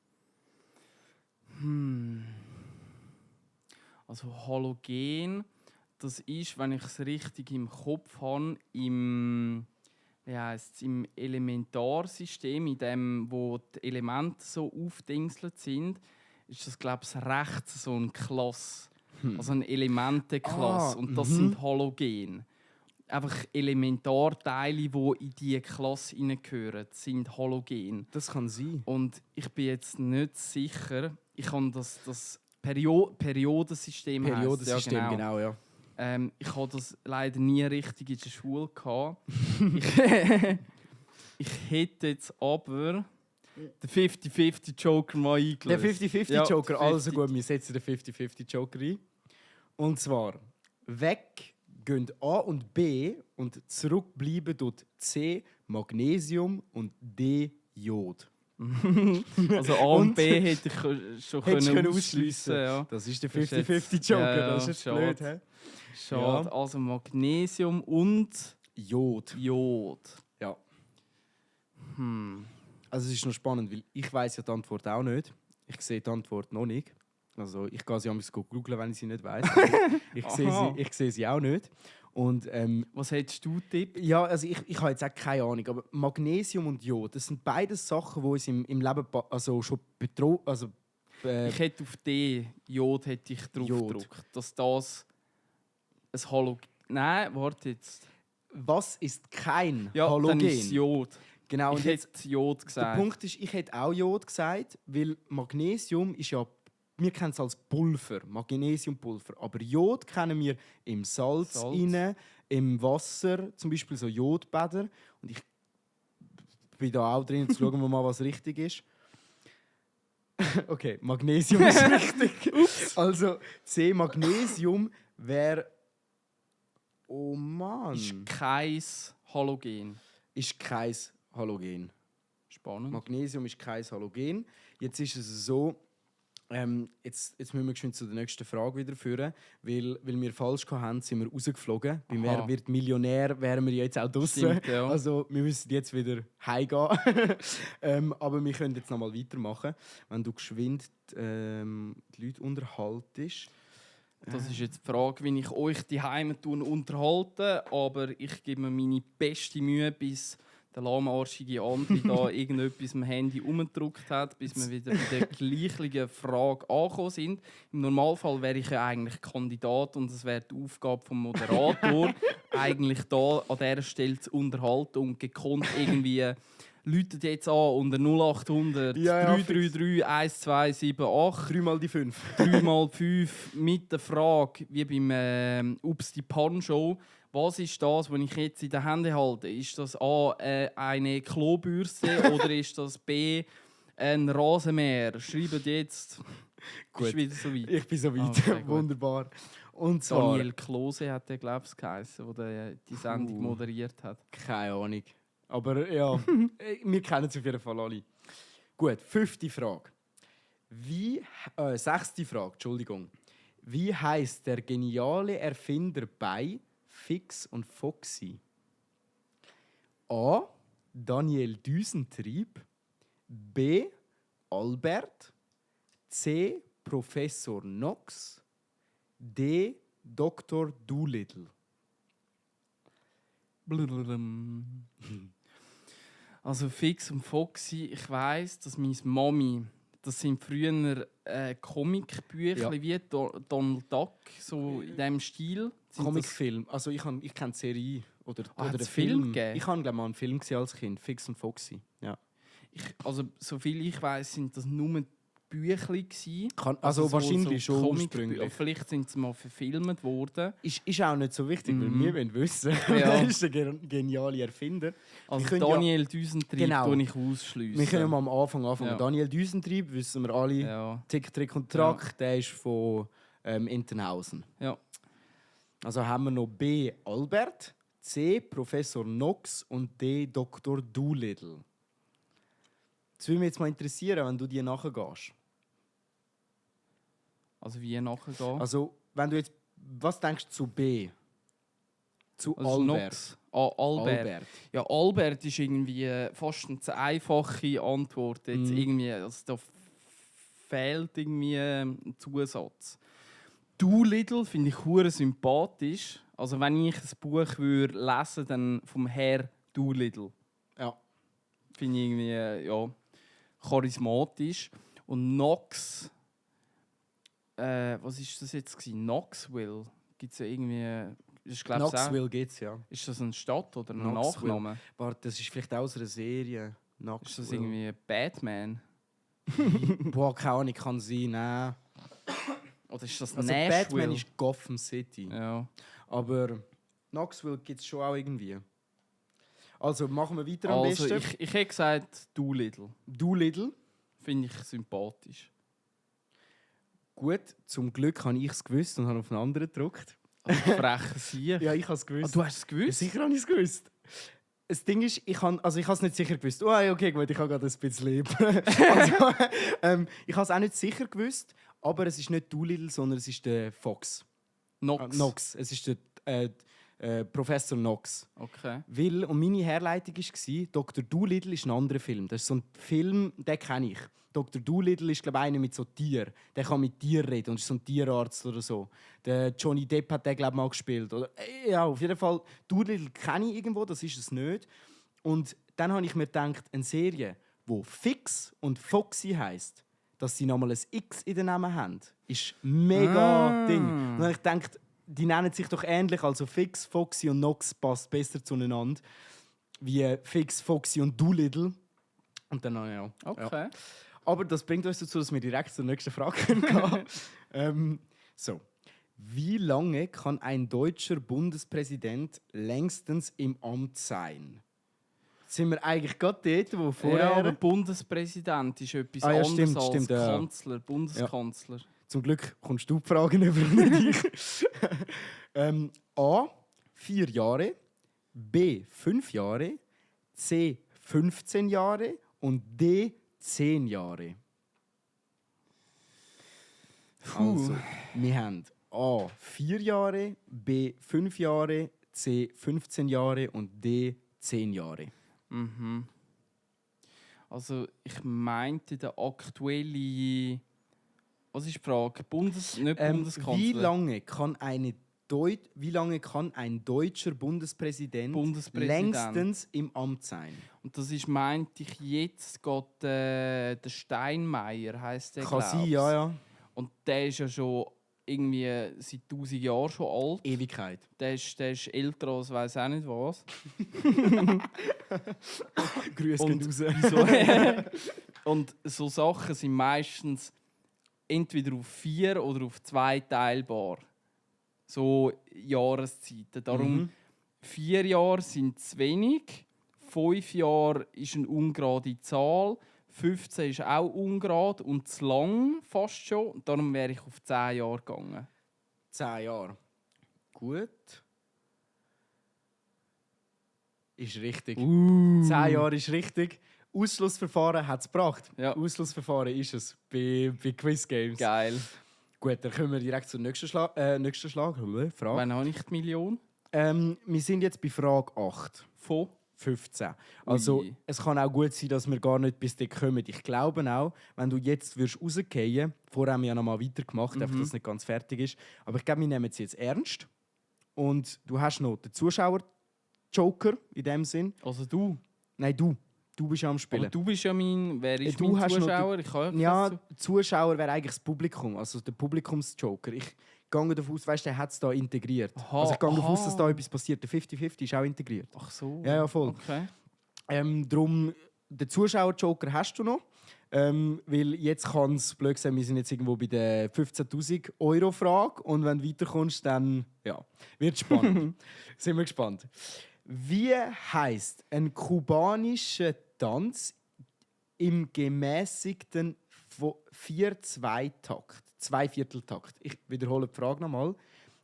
Also Halogen, das ist, wenn ich es richtig im Kopf habe, im Elementarsystem, in dem, wo die Elemente so aufdingselt sind, ist das, glaube ich, rechts so eine Klasse. Also eine Elementenklasse. Und das sind Halogen. Einfach Elementarteile, die in diese Klasse hineingehören, sind Halogen. Das kann sein. Und ich bin jetzt nicht sicher, ich habe das Periodensystem heisst, Periodensystem, ja, genau, ja. Ich hatte das leider nie richtig in der Schule gehabt. Ich hätte jetzt aber den 50-50 Joker mal Der eingelöst. 50-50 Ja, Joker, 50. also gut, wir setzen den 50-50 Joker ein. Und zwar, weg gehen A und B und zurückbleiben dort C, Magnesium und D, Jod. Also A und Und- B hätte ich schon Hättest können können ausschliessen. Ja. Das ist der Das ist 50-50 jetzt- Joker, ja, das ist schade. blöd, hä? Schade. Ja. Also Magnesium und Jod. Jod. Ja. Also es ist noch spannend, weil ich weiß ja die Antwort auch nicht. Ich sehe die Antwort noch nicht. Also ich gehe sie am googeln, wenn ich sie nicht weiß. Aha. Ich sehe sie auch nicht. Und Was hättest du tippt? ja, also ich habe jetzt auch keine Ahnung, aber Magnesium und Jod, das sind beides Sachen, die uns im Leben also schon bedroht. Also, Ich hätte auf D, Jod, hätte ich drauf Jod. gedrückt. Dass das ein Halogen... Nein, warte jetzt. was ist kein Ja, Halogen? dann ist es Jod. Genau, und Ich jetzt, hätte Jod der gesagt. Punkt ist, ich hätte auch Jod gesagt, weil Magnesium ist ja, wir kennen es als Pulver, Magnesiumpulver, aber Jod kennen wir im Salz, Salz. Inne, im Wasser, zum Beispiel so Jodbäder. Und ich bin da auch drin, zu schauen wir mal, was richtig ist. Okay, Magnesium ist richtig. Also C, Magnesium wäre... Oh Mann. Ist kein Halogen. Ist kein Halogen. Spannend. Magnesium ist kein Halogen. Jetzt ist es so, jetzt müssen wir geschwind zu der nächsten Frage wieder führen, weil wir falsch hatten, sind wir rausgeflogen. Bei Aha. «Wer wird Millionär» wären wir jetzt auch draussen. Stimmt, ja. Also wir müssen jetzt wieder heimgehen. Aber wir können jetzt noch mal weitermachen, wenn du geschwind die Leute unterhaltest. Das ist jetzt die Frage, wie ich euch die Heime unterhalte. Aber ich gebe mir meine beste Mühe, bis der lahmarschige André da irgendetwas am Handy umgedruckt hat, bis wir wieder bei der gleichen Frage angekommen sind. Im Normalfall wäre ich ja eigentlich Kandidat und es wäre die Aufgabe vom Moderator, eigentlich da an dieser Stelle zu unterhalten und gekonnt irgendwie läutet jetzt an unter 0800 Ja, 333 1278 3 mal die 5. 3x5 mit der Frage, wie beim Ups die Pan-Show, was ist das, was ich jetzt in den Händen halte? Ist das A, eine Klobürste oder ist das B, ein Rasenmäher? Schreibt jetzt. Gut. Ist wieder so weit. Ich bin so weit. Okay, gut. Wunderbar. Und zwar... Daniel Klose hat der, glaube ich, geheißen, der die Sendung moderiert hat. Keine Ahnung. Aber ja, wir kennen es auf jeden Fall alle. Gut, 5. Frage. 6. Frage, Entschuldigung. Wie heißt der geniale Erfinder bei Fix und Foxy? A. Daniel Düsentrieb. B. Albert. C. Professor Knox. D. Dr. Doolittle. Also Fix und Foxy, ich weiss, dass meine Mami das sind früher Comicbücher wie Donald Duck, so in diesem Stil. Comicfilm. Also ich kenne die Serie oder hat's den Film Film. gegeben? Ich habe glaube mal einen Film gesehen als Kind, Fix und Foxy. Ja. Also soviel ich weiß, sind das nur Büchli gsi. Also wahrscheinlich schon ursprünglich. Vielleicht sind sie mal verfilmt worden. Ist auch nicht so wichtig, weil wir wollen wissen. Ja. Er ist der geniale Erfinder. Also können Daniel Düsentrieb Genau. tue ich ausschliessen. Wir können mal am Anfang anfangen. Ja. Daniel Düsentrieb, wissen wir alle. Ja. Tick, Trick und Track, der ist von Entenhausen. Ja. Also haben wir noch B. Albert, C. Professor Knox und D. Dr. Doolittle. Das würde mich jetzt mal interessieren, wenn du die nachgehst. Also wie nachher Also, wenn du jetzt... Was denkst du zu B? Zu also Albert? Knox. Albert. Ja, Albert ist irgendwie fast eine zu einfache Antwort. Jetzt irgendwie, also da fehlt irgendwie ein Zusatz. Doolittle finde ich hure sympathisch. Also wenn ich ein Buch würde lesen, dann vom Herr Doolittle. Ja. Finde ich irgendwie charismatisch. Und Knox, was ist das jetzt gewesen? Knoxville? Gibt es ja irgendwie... Ist, Knoxville gibt es, ja. Ist das eine Stadt oder ein Knoxville. Nachname? Warte, das ist vielleicht auch aus einer Serie. Ist das irgendwie Batman? Boah, keine Ahnung, kann sein, nein. Oder ist das Also Nashville? Batman ist Gotham City. Ja. Aber Knoxville gibt es schon auch irgendwie. Also machen wir weiter am Also besten. ich hätte gesagt Doolittle. Doolittle. Finde ich sympathisch. Gut, zum Glück habe ich es gewusst und habe auf einen anderen gedrückt. Freche Sieg. Ja, ich habe es gewusst. Du hast es Ja, gewusst? sicher habe ich es gewusst. Das Ding ist, ich habe es nicht sicher gewusst. Oh, okay, gut, ich habe gerade ein bisschen lieb. Also, ich habe es auch nicht sicher gewusst, aber es ist nicht Doolittle, sondern es ist der Fox. Knox. Es ist der Professor Knox. Okay. Weil, und meine Herleitung war, Dr. Doolittle ist ein anderer Film. Das ist so ein Film, den kenne ich. Dr. Doolittle ist, glaube ich, einer mit so Tieren. Der kann mit Tieren reden und ist so ein Tierarzt oder so. Der Johnny Depp hat den, glaube ich, mal gespielt. Oder, ja, auf jeden Fall, Doolittle kenne ich irgendwo, das ist es nicht. Und dann habe ich mir gedacht, eine Serie, die Fix und Foxy heisst, dass sie nochmal ein X in den Namen haben, ist mega Ding. Und dann habe ich gedacht, die nennen sich doch ähnlich, also Fix, Foxy und Knox passt besser zueinander. Wie Fix, Foxy und Doolittle. Und dann, ja. Okay. Ja. Aber das bringt uns dazu, dass wir direkt zur nächsten Frage gehen. So. Wie lange kann ein deutscher Bundespräsident längstens im Amt sein? Jetzt sind wir eigentlich gerade dort, wo vorher... Ja, aber Bundespräsident ist etwas Ah, ja, anderes als stimmt, ja. Kanzler, Bundeskanzler. Zum Glück kommst du die Fragen über und nicht ich. A. 4 Jahre. B. 5 Jahre. C. 15 Jahre. Und D. 10 Jahre. Also, wir haben A. 4 Jahre. B. 5 Jahre. C. 15 Jahre. Und D. 10 Jahre. Mhm. Also ich meinte der aktuelle... Was ist die Frage? Nicht Bundeskanzler. Wie lange kann ein deutscher Bundespräsident längstens im Amt sein? Und das ist, meinte ich, jetzt geht der Steinmeier, heisst der, Kann sein, glaub's. ja. Und der ist ja schon irgendwie seit 1000 Jahren schon alt. Ewigkeit. Der ist älter als weiss auch nicht was. Grüße gehen raus. So, und so Sachen sind meistens entweder auf 4 oder auf 2 teilbar. So Jahreszeiten. Darum 4 Jahre sind zu wenig, 5 Jahre ist eine ungerade Zahl, 15 ist auch ungerade und zu lang fast schon. Darum wäre ich auf 10 Jahre gegangen. 10 Jahre. Gut. Ist richtig. 10 Jahre ist richtig. Ausschlussverfahren hat es gebracht. Ja. Ausschlussverfahren ist es bei Quiz Games. Geil. Gut, dann kommen wir direkt zur nächsten Frage. Wann habe ich die Million? Wir sind jetzt bei Frage 8 Von? 15. Also Ui. es kann auch gut sein, dass wir gar nicht bis dort kommen. Ich glaube auch, wenn du jetzt rausgehen würdest, vorher haben wir ja noch mal weitergemacht, einfach, dass es nicht ganz fertig ist. Aber ich glaube, wir nehmen es jetzt ernst. Und du hast noch den Zuschauer-Joker in dem Sinn. Also du? Nein, du du bist ja am Spielen. Aber du bist ja wer ist Du mein hast noch Zuschauer? Ich kann Ja, Zuschauer wäre eigentlich das Publikum, also der Publikumsjoker. Ich gehe davon aus, weißt, der hat es da integriert. Aha, Also ich gehe davon aus, aha. dass da etwas passiert. Der 50-50 ist auch integriert. Ach so. Ja, voll. Okay. Drum, den Zuschauer-Joker hast du noch. Weil jetzt kann es blöd sein, wir sind jetzt irgendwo bei der 15'000 € Frage und wenn du weiterkommst, dann wird spannend. Sind wir gespannt. Wie heisst ein kubanischer Tanz im gemäßigten 4/2-Takt? 2/4-Takt. Ich wiederhole die Frage nochmal.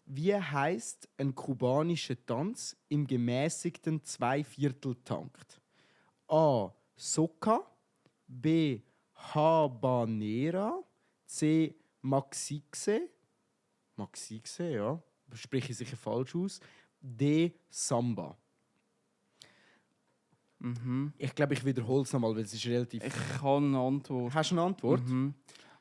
Wie heisst ein kubanischer Tanz im gemäßigten 2/4-Takt? A. Soca, B. Habanera, C. Maxixe, ja, spreche ich sicher falsch aus, D. Samba. Ich glaube, ich wiederhole es nochmal, weil es ist relativ... Ich habe eine Antwort. Hast du eine Antwort?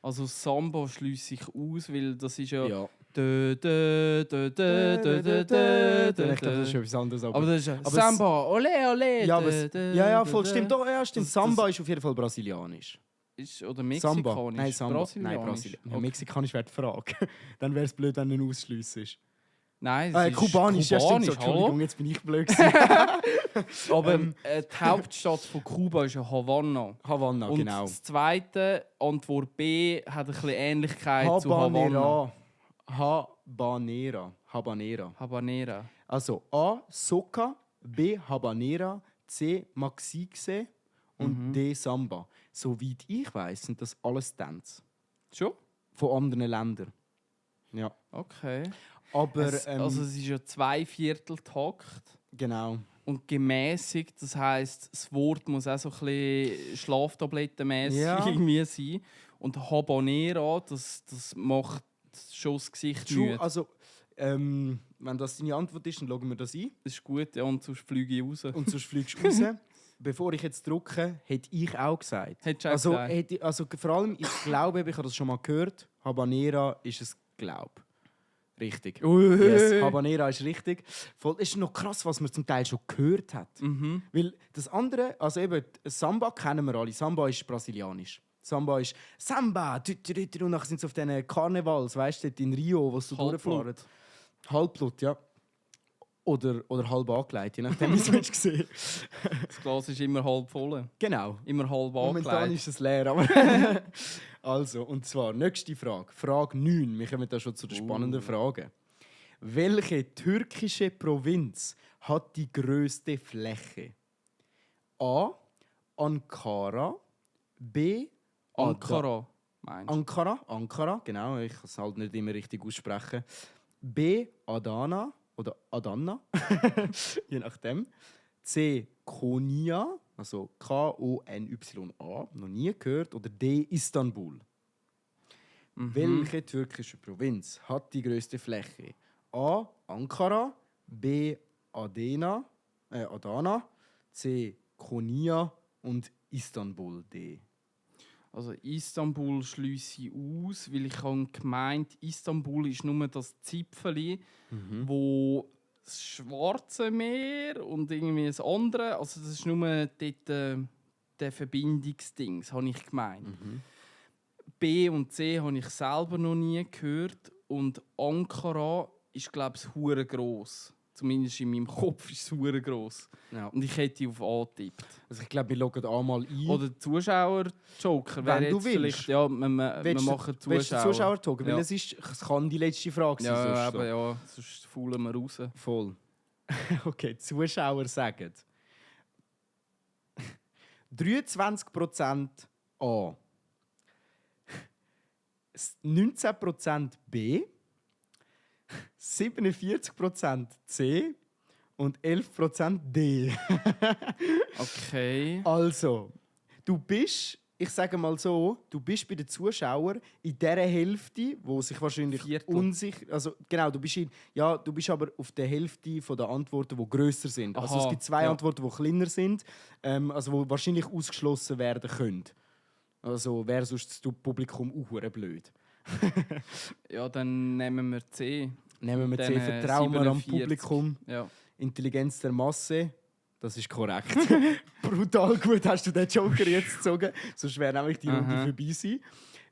Also Samba schließe ich aus, weil das ist ja... Ja. Dö, dö, dö, dö, dö, dö, dö, Ich dö, glaube, das ist etwas anderes. Aber das ist ja aber Samba, ole, ole. Ja, aber ja, voll, dö, stimmt. dö. Oh, ja, stimmt. Das- Samba ist auf jeden Fall brasilianisch. Oder Samba. mexikanisch? Nein, Samba. Brasilianisch? Nein, Brasilianisch. Ja, Okay. mexikanisch wäre die Frage. Dann wäre es blöd, wenn du ihn ausschliessest. Nein, es ist Kubanisch, ja, stimmt. So, hallo? Entschuldigung, jetzt bin ich blöd gewesen. Aber die Hauptstadt von Kuba ist ja Havanna. Havanna, Und genau. das zweite, Antwort B, hat ein bisschen Ähnlichkeit zu Havanna. Habanera. Habanera. Also A. Soca, B. Habanera, C. Maxixe und D. Samba. Soweit ich weiß, sind das alles Tänze Schon? von anderen Ländern. Ja. Okay. Aber Also es ist ja 2/4-Takt. genau. Und gemäßigt, das heisst, das Wort muss auch so ein bisschen schlaftablettenmässig Ja. irgendwie sein. Und Habanera, das macht schon das Gesicht müde. Also wenn das deine Antwort ist, dann loggen wir das ein. Das ist gut, ja, und sonst fliege ich raus. Und sonst fliegst du raus. Bevor ich jetzt drücke, hätte ich auch gesagt. Hättest du auch Also, gesagt? also vor allem, ich glaube, ich habe das schon mal gehört. Habanera ist es, glaube richtig. Yes, Habanera ist richtig. Voll, es ist noch krass, was man zum Teil schon gehört hat. Weil das andere, also eben, Samba kennen wir alle. Samba ist brasilianisch. Samba ist Samba, und nachher sind sie auf diesen Karnevals, weißt du, in Rio, wo sie Halbblut. durchfahren. Halbblut, ja. Oder halb angelegt, je nachdem, wie du es gesehen. Das Glas ist immer halb voll. Genau. Immer halb Momentan angelegt. ist es leer, aber... Also, und zwar, nächste Frage. Frage 9. Wir kommen da schon zu den spannenden Fragen. Welche türkische Provinz hat die größte Fläche? A. Ankara. B. Ankara, meinst du? Ankara, genau. Ich kann es halt nicht immer richtig aussprechen. B. Adana oder Adana, je nachdem. C. Konya, also K-O-N-Y-A, noch nie gehört. Oder D. Istanbul. Welche türkische Provinz hat die größte Fläche? A. Ankara, B. Adana, C. Konya und Istanbul. D. Also Istanbul schliesse ich aus, weil ich habe gemeint, Istanbul ist nur das Zipfeli, wo das Schwarze Meer und irgendwie das andere, also das ist nur dort der Verbindungsding, das habe ich gemeint. B und C habe ich selber noch nie gehört und Ankara ist, glaube ich, hure gross. Zumindest in meinem Kopf ist es hure gross. Ja. Und ich hätte auf A getippt. Also ich glaube, wir loggen einmal ein. Oder Zuschauer-Joker wäre Wenn du jetzt willst. vielleicht... Ja, wir machen Willst du Zuschauer. Zuschauer-Talk? Weil Ja. es kann die letzte Frage sein. Ja, sonst aber so. ja, sonst faulen wir raus. Voll. Okay, die Zuschauer sagen 23% A, 19% B, 47% C und 11% D. Okay. Also, du bist, ich sage mal so, du bist bei den Zuschauern in dieser Hälfte, wo sich wahrscheinlich Viertel. unsicher... Also genau, du bist aber auf der Hälfte der Antworten, die grösser sind. Also Aha, es gibt zwei ja. Antworten, die kleiner sind, also die wahrscheinlich ausgeschlossen werden können. Also wäre sonst das Publikum auch blöd. Ja, dann nehmen wir C. Nehmen wir Dann, C, vertrauen wir am 47. Publikum. Ja. Intelligenz der Masse. Das ist korrekt. Brutal gut hast du den Joker jetzt gezogen. Sonst wäre nämlich die Runde vorbei sein.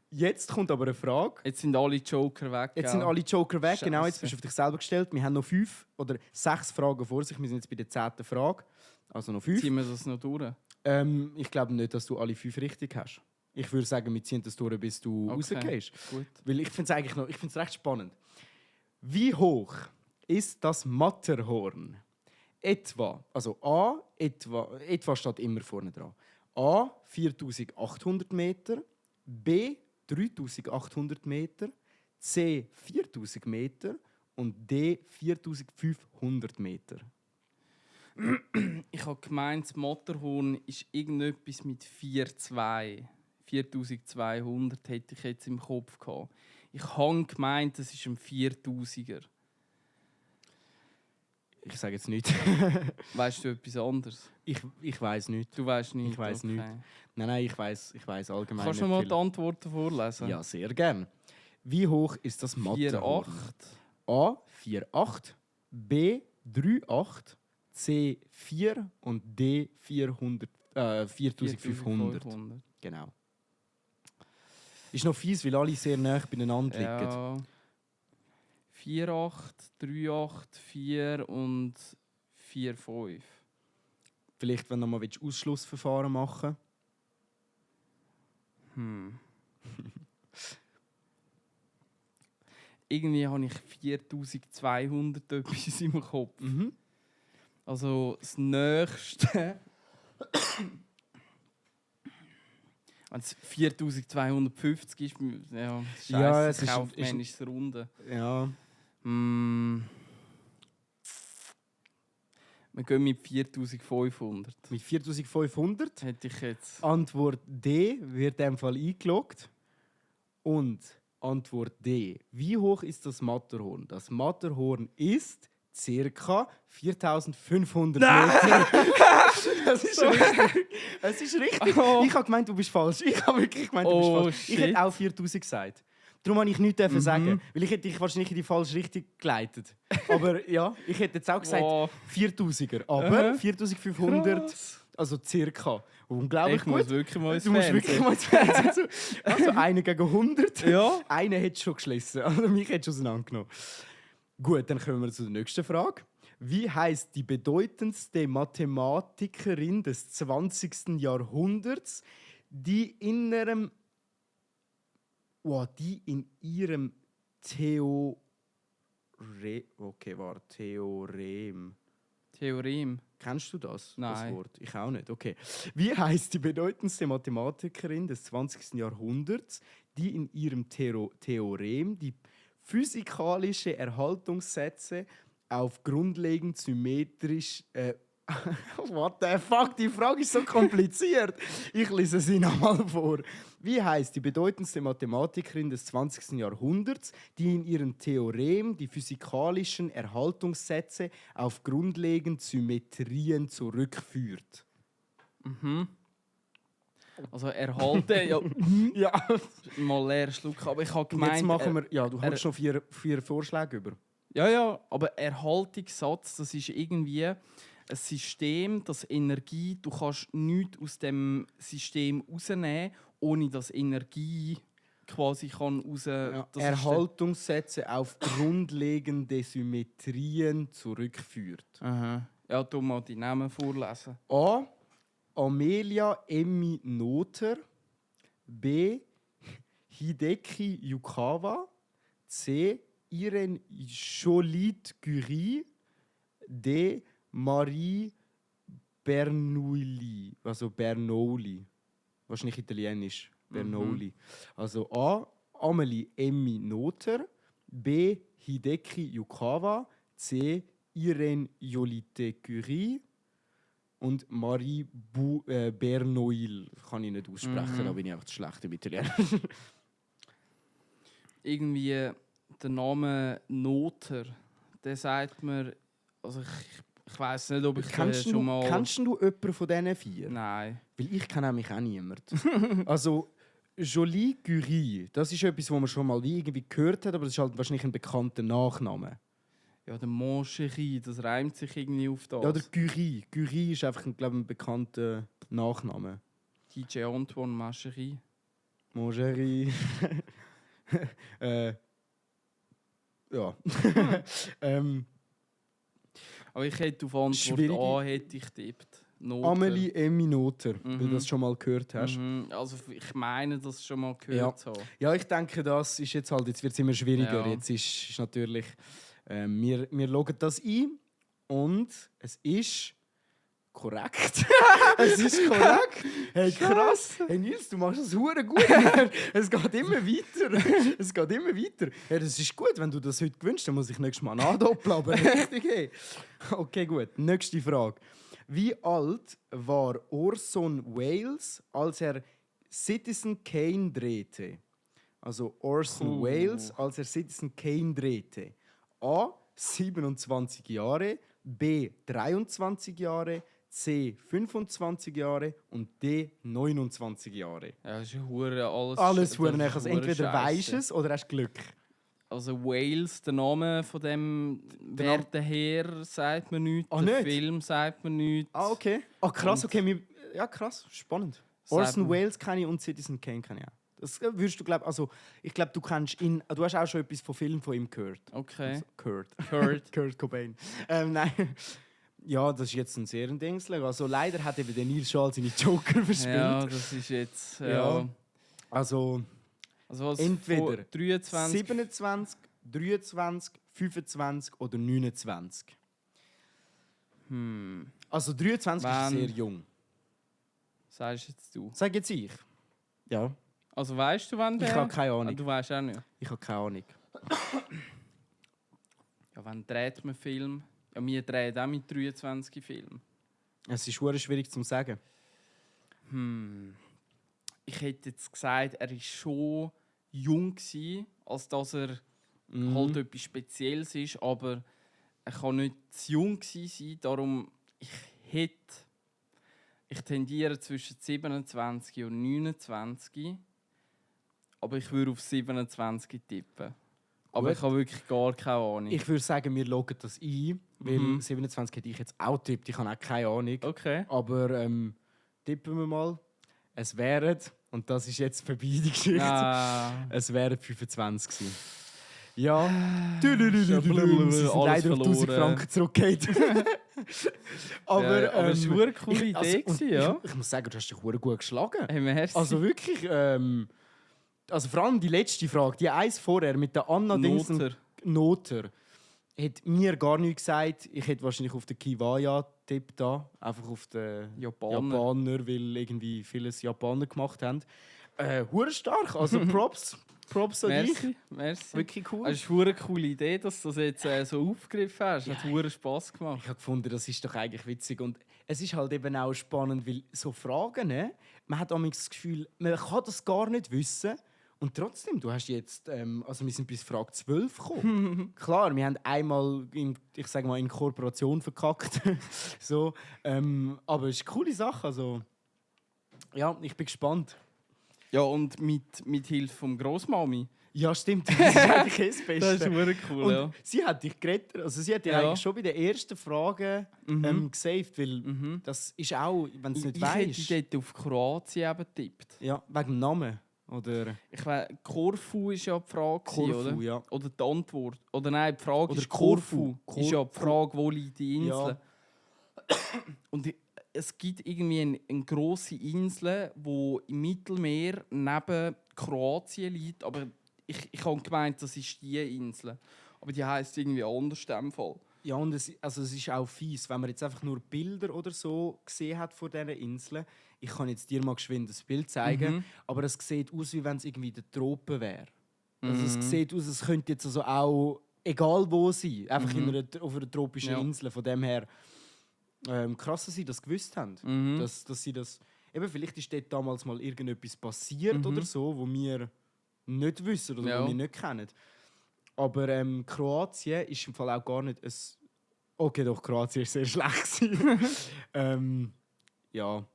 Jetzt kommt aber eine Frage. Jetzt sind alle Joker weg. Jetzt sind alle Joker weg. Scheisse. Genau, jetzt bist du auf dich selber gestellt. Wir haben noch 5 oder 6 Fragen vor sich. Wir sind jetzt bei der 10. Frage. Also noch 5. Ziehen wir das noch durch? Ich glaube nicht, dass du alle 5 richtig hast. Ich würde sagen, wir ziehen das durch, bis du rausgehst. Gut. Weil ich finde es eigentlich noch, ich find's recht spannend. Wie hoch ist das Matterhorn? Etwa steht immer vorne dran. A 4800 Meter, B 3800 Meter, C 4000 Meter und D 4500 Meter. Ich habe gemeint, das Matterhorn ist irgendetwas mit 4,2. 4200 hätte ich jetzt im Kopf gehabt. Ich habe gemeint, das ist ein 4000er. Ich sage jetzt nichts. Weißt du etwas anderes? Ich weiß nicht. Du weißt nicht. Ich weiß nicht. Nein, ich weiß allgemein Kannst du nicht mal viel. die Antworten vorlesen? Ja, sehr gern. Wie hoch ist das Matterhorn? 4,8. A 4,8, B 3,8, C 4 und D 4500. Genau. Ist noch fies, weil alle sehr nah beieinander liegen. Ja. 4,8, 3,8, 4 und 4,5. Vielleicht, wenn du noch mal Ausschlussverfahren machen Irgendwie habe ich 4200 etwas im Kopf. Also das Nächste. Wenn es 4250 ist, ja, Ja, es scheiße, ist- kaufmännisches Runde. Ja. Wir gehen mit 4500. Mit 4500. Hätte ich jetzt. Antwort D wird in dem Fall eingeloggt. Und Antwort D. Wie hoch ist das Matterhorn? Das Matterhorn ist ca. 4500 Meter. Das ist richtig. Es ist richtig. Oh. Ich habe gemeint, du bist falsch. Ich habe wirklich gemeint, du bist Oh, falsch. Ich shit. hätte auch 4000 gesagt. Darum habe ich nichts sagen, weil ich hätte dich wahrscheinlich in die falsche Richtung geleitet. Aber ja, ich hätte jetzt auch gesagt Wow. 4000er. Aber Aha. 4500, Krass. also circa. Unglaublich Ich muss gut. wirklich mal ins Du musst wirklich mal ins Fernsehen. Also einer gegen 100. Ja. Einer hätte schon geschlossen. Also mich hätte schon auseinandergenommen. Gut, dann kommen wir zur nächsten Frage. Wie heißt die bedeutendste Mathematikerin des 20. Jahrhunderts, die in ihrem Theorem. Theorem. Kennst du das? Nein. Das Wort? Ich auch nicht. Okay. Wie heißt die bedeutendste Mathematikerin des 20. Jahrhunderts, die in ihrem Theorem die physikalische Erhaltungssätze auf grundlegend symmetrisch. What the fuck? Die Frage ist so kompliziert. Ich lese sie nochmal vor. Wie heißt die bedeutendste Mathematikerin des 20. Jahrhunderts, die in ihrem Theorem die physikalischen Erhaltungssätze auf grundlegend Symmetrien zurückführt? Also erhalten, ja, Ja. mal leer schlucken. Aber ich habe Und gemeint. jetzt machen wir. Ja, du hast schon 4 Vorschläge über. Ja, aber Erhaltungssatz, das ist irgendwie ein System, das Energie, du kannst nichts aus dem System rausnehmen, ohne dass Energie quasi kann raus. Ja, das ist Erhaltungssätze auf grundlegende Symmetrien zurückführt. Aha. Ja, du mal die Namen vorlesen. A. Amelia Emmy Noether. B. Hideki Yukawa. C. Irene Joliot-Curie. D. Marie Bernoulli. Also Bernoulli. Wahrscheinlich italienisch. Bernoulli. Also A. Amelie Emmy Noether. B. Hideki Yukawa. C. Irene Joliot-Curie. Und Marie Bernoulli. Kann ich nicht aussprechen, da bin ich einfach zu schlecht im Italienisch. Irgendwie der Name Noter, der sagt mir. Also ich weiß nicht, ob ich Kennst schon mal. du jemanden von diesen 4? Nein. Weil ich kenne nämlich auch niemanden. Also, Jolie Curie, das ist etwas, was man schon mal wie irgendwie gehört hat, aber das ist halt wahrscheinlich ein bekannter Nachname. Ja, der Moncherie, das reimt sich irgendwie auf das. Ja, der Curie. Curie ist einfach, glaube ich, ein bekannter Nachname. DJ Antoine Moncherie. Mongerie. Ja. Aber ich hätte auf Antwort Schwierige- A hätte ich getippt. Noter. Amelie Emmy Noter, wenn du Mhm. das schon mal gehört hast. Also ich meine, das schon mal gehört zu haben. Ja, ich denke, das ist jetzt halt, jetzt wird es immer schwieriger. Ja. Jetzt ist natürlich, wir loggen das ein und es ist korrekt. Es ist korrekt. Hey, krass. Hey Nils, du machst das hure gut. Es geht immer weiter. Es geht immer weiter. Hey, das ist gut, wenn du das heute gewünscht, dann muss ich nächstes Mal nachdoppeln. Aber richtig, hey. Okay, gut. Nächste Frage. Wie alt war Orson Welles, als er Citizen Kane drehte? Also Orson Welles, als er Citizen Kane drehte. A. 27 Jahre, B. 23 Jahre, C. 25 Jahre und D. 29 Jahre. Ja, das ist hure alles. Alles das hure ist nach. Also hure entweder weisst Scheisse. es oder hast Glück. Also Wales, der Name von dem Werteherr sagt man nichts, Ah, der nicht? Film sagt man nichts. Ah, okay. Ah, krass, Und- okay. Ja, krass, spannend. Sagt Orson man- Welles kenne ich und Citizen Kane kenne ich auch. Das würdest du glauben, also ich glaube, du kennst ihn, du hast auch schon etwas von Filmen von ihm gehört. Okay. Also, Kurt. Kurt. Kurt Cobain. Nein. Ja, das ist jetzt ein sehr Dingsler. Also leider hat eben der Nils schon all seine Joker verspielt. Ja, das ist jetzt. Ja. Ja. Also Also was Entweder von 23. 27, 23, 25 oder 29. Also 23 ist Wann? sehr jung. Sagst jetzt du. Sag jetzt ich. Ja. Also weißt du, wann der? Ich habe keine Ah, Ahnung. du weißt auch nicht. Ich habe keine Ahnung. Ja, wann dreht man Film? Ja, wir drehen auch mit 23 Filmen. Es ist schwer schwierig zu sagen. Ich hätte jetzt gesagt, er war schon jung gewesen, als dass er Mhm. halt etwas Spezielles ist, aber er kann nicht zu jung gewesen sein. Darum, ich tendiere zwischen 27 und 29, aber ich würde auf 27 tippen. Aber Gut. ich habe wirklich gar keine Ahnung. Ich würde sagen, wir loggen das ein, weil 27 hätte ich jetzt auch tippt. Ich habe auch keine Ahnung. Okay. Aber tippen wir mal. Es wären, und das ist jetzt vorbei, die Geschichte, es wären 25 gewesen. Ja. Wir sind leider auf 1000 Franken zurückgekehrt. aber Ja, aber es war eine coole Idee, und ja. ich muss sagen, du hast dich verdammt gut geschlagen. Hey, merci. Also wirklich, also vor allem die letzte Frage, die eins vorher mit der Anna Noter, hat mir gar nichts gesagt. Ich hätte wahrscheinlich auf den Kiwaya tippt da, einfach auf den Japaner, weil irgendwie vieles Japaner gemacht haben. Hure stark, also Props an dich. Merci, merci. Wirklich cool. Es ist eine coole Idee, dass du das jetzt so aufgegriffen hast. Hat hure Spass gemacht. Ich habe gefunden, das ist doch eigentlich witzig. Und es ist halt eben auch spannend, weil so Fragen, ne? Man hat manchmal das Gefühl, man kann das gar nicht wissen. Und trotzdem, du hast jetzt, also wir sind bis Frage 12 gekommen. Klar, wir haben einmal, ich sage mal, in Kooperation verkackt. So, aber es ist eine coole Sache. Also, ja, ich bin gespannt. Ja, und mit Hilfe vom Grossmami. Ja, stimmt. Das ist eigentlich das Beste. Das ist hure cool, Und ja. sie hat dich gerettet. Also sie hat dich Ja. eigentlich schon bei der ersten Frage gesaved, weil das ist auch, wenn du es nicht Ich weißt. hätte dort auf Kroatien eben getippt. Ja, wegen dem Namen. Oder Ich weiss, Korfu war ja die Frage, Korfu, oder? ja. Oder die Antwort. Oder nein, die Frage Oder ist Korfu. Korfu. Ist ja die Frage, wo liegt die Insel? Ja. Und es gibt irgendwie eine grosse Insel, die im Mittelmeer neben Kroatien liegt. Aber ich habe gemeint, das ist die Insel. Aber die heisst irgendwie anders in dem Fall. ja, und es ist auch fies, wenn man jetzt einfach nur Bilder oder so gesehen hat von diesen Inseln. Ich kann jetzt dir mal geschwind das Bild zeigen, aber es sieht aus, wie wenn es irgendwie in den Tropen wäre. Also es sieht aus, es könnte jetzt also auch egal wo sein, einfach auf einer tropischen Insel. Von dem her krass, dass sie das gewusst haben, dass sie das. Eben, vielleicht ist dort damals mal irgendetwas passiert oder so, wo wir nicht wissen oder wo wir nicht kennen. Aber Kroatien ist im Fall auch gar nicht ein. Okay, doch, Kroatien ist sehr schlecht gewesen. Ja.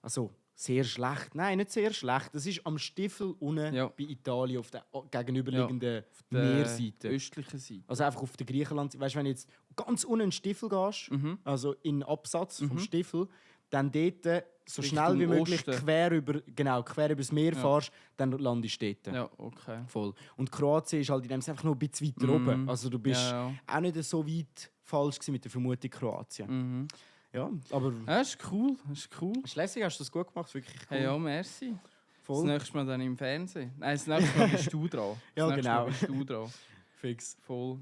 Also, sehr schlecht. Nein, nicht sehr schlecht. Das ist am Stiefel unten bei Italien auf der gegenüberliegenden Meerseite. Östlichen Seite. Also einfach auf der Griechenland. Weißt du, wenn du jetzt ganz unten in den Stiefel gehst, also in den Absatz vom Stiefel, dann dort so schnell wie möglich quer über das Meer fährst, dann landest du dort. Ja, okay. Voll. Und Kroatien ist halt in dem Sinne einfach noch ein bisschen weiter oben. Also du bist auch nicht so weit falsch gewesen mit der Vermutung Kroatien. Ja, aber... Ja, ist cool. Ist lässig, hast du das gut gemacht, wirklich cool. Hey, ja, merci. Voll. Das nächste Mal dann im Fernsehen. Nein, das nächste Mal bist du dran. Ja, das nächste Mal genau. bist du dran. Fix. Voll.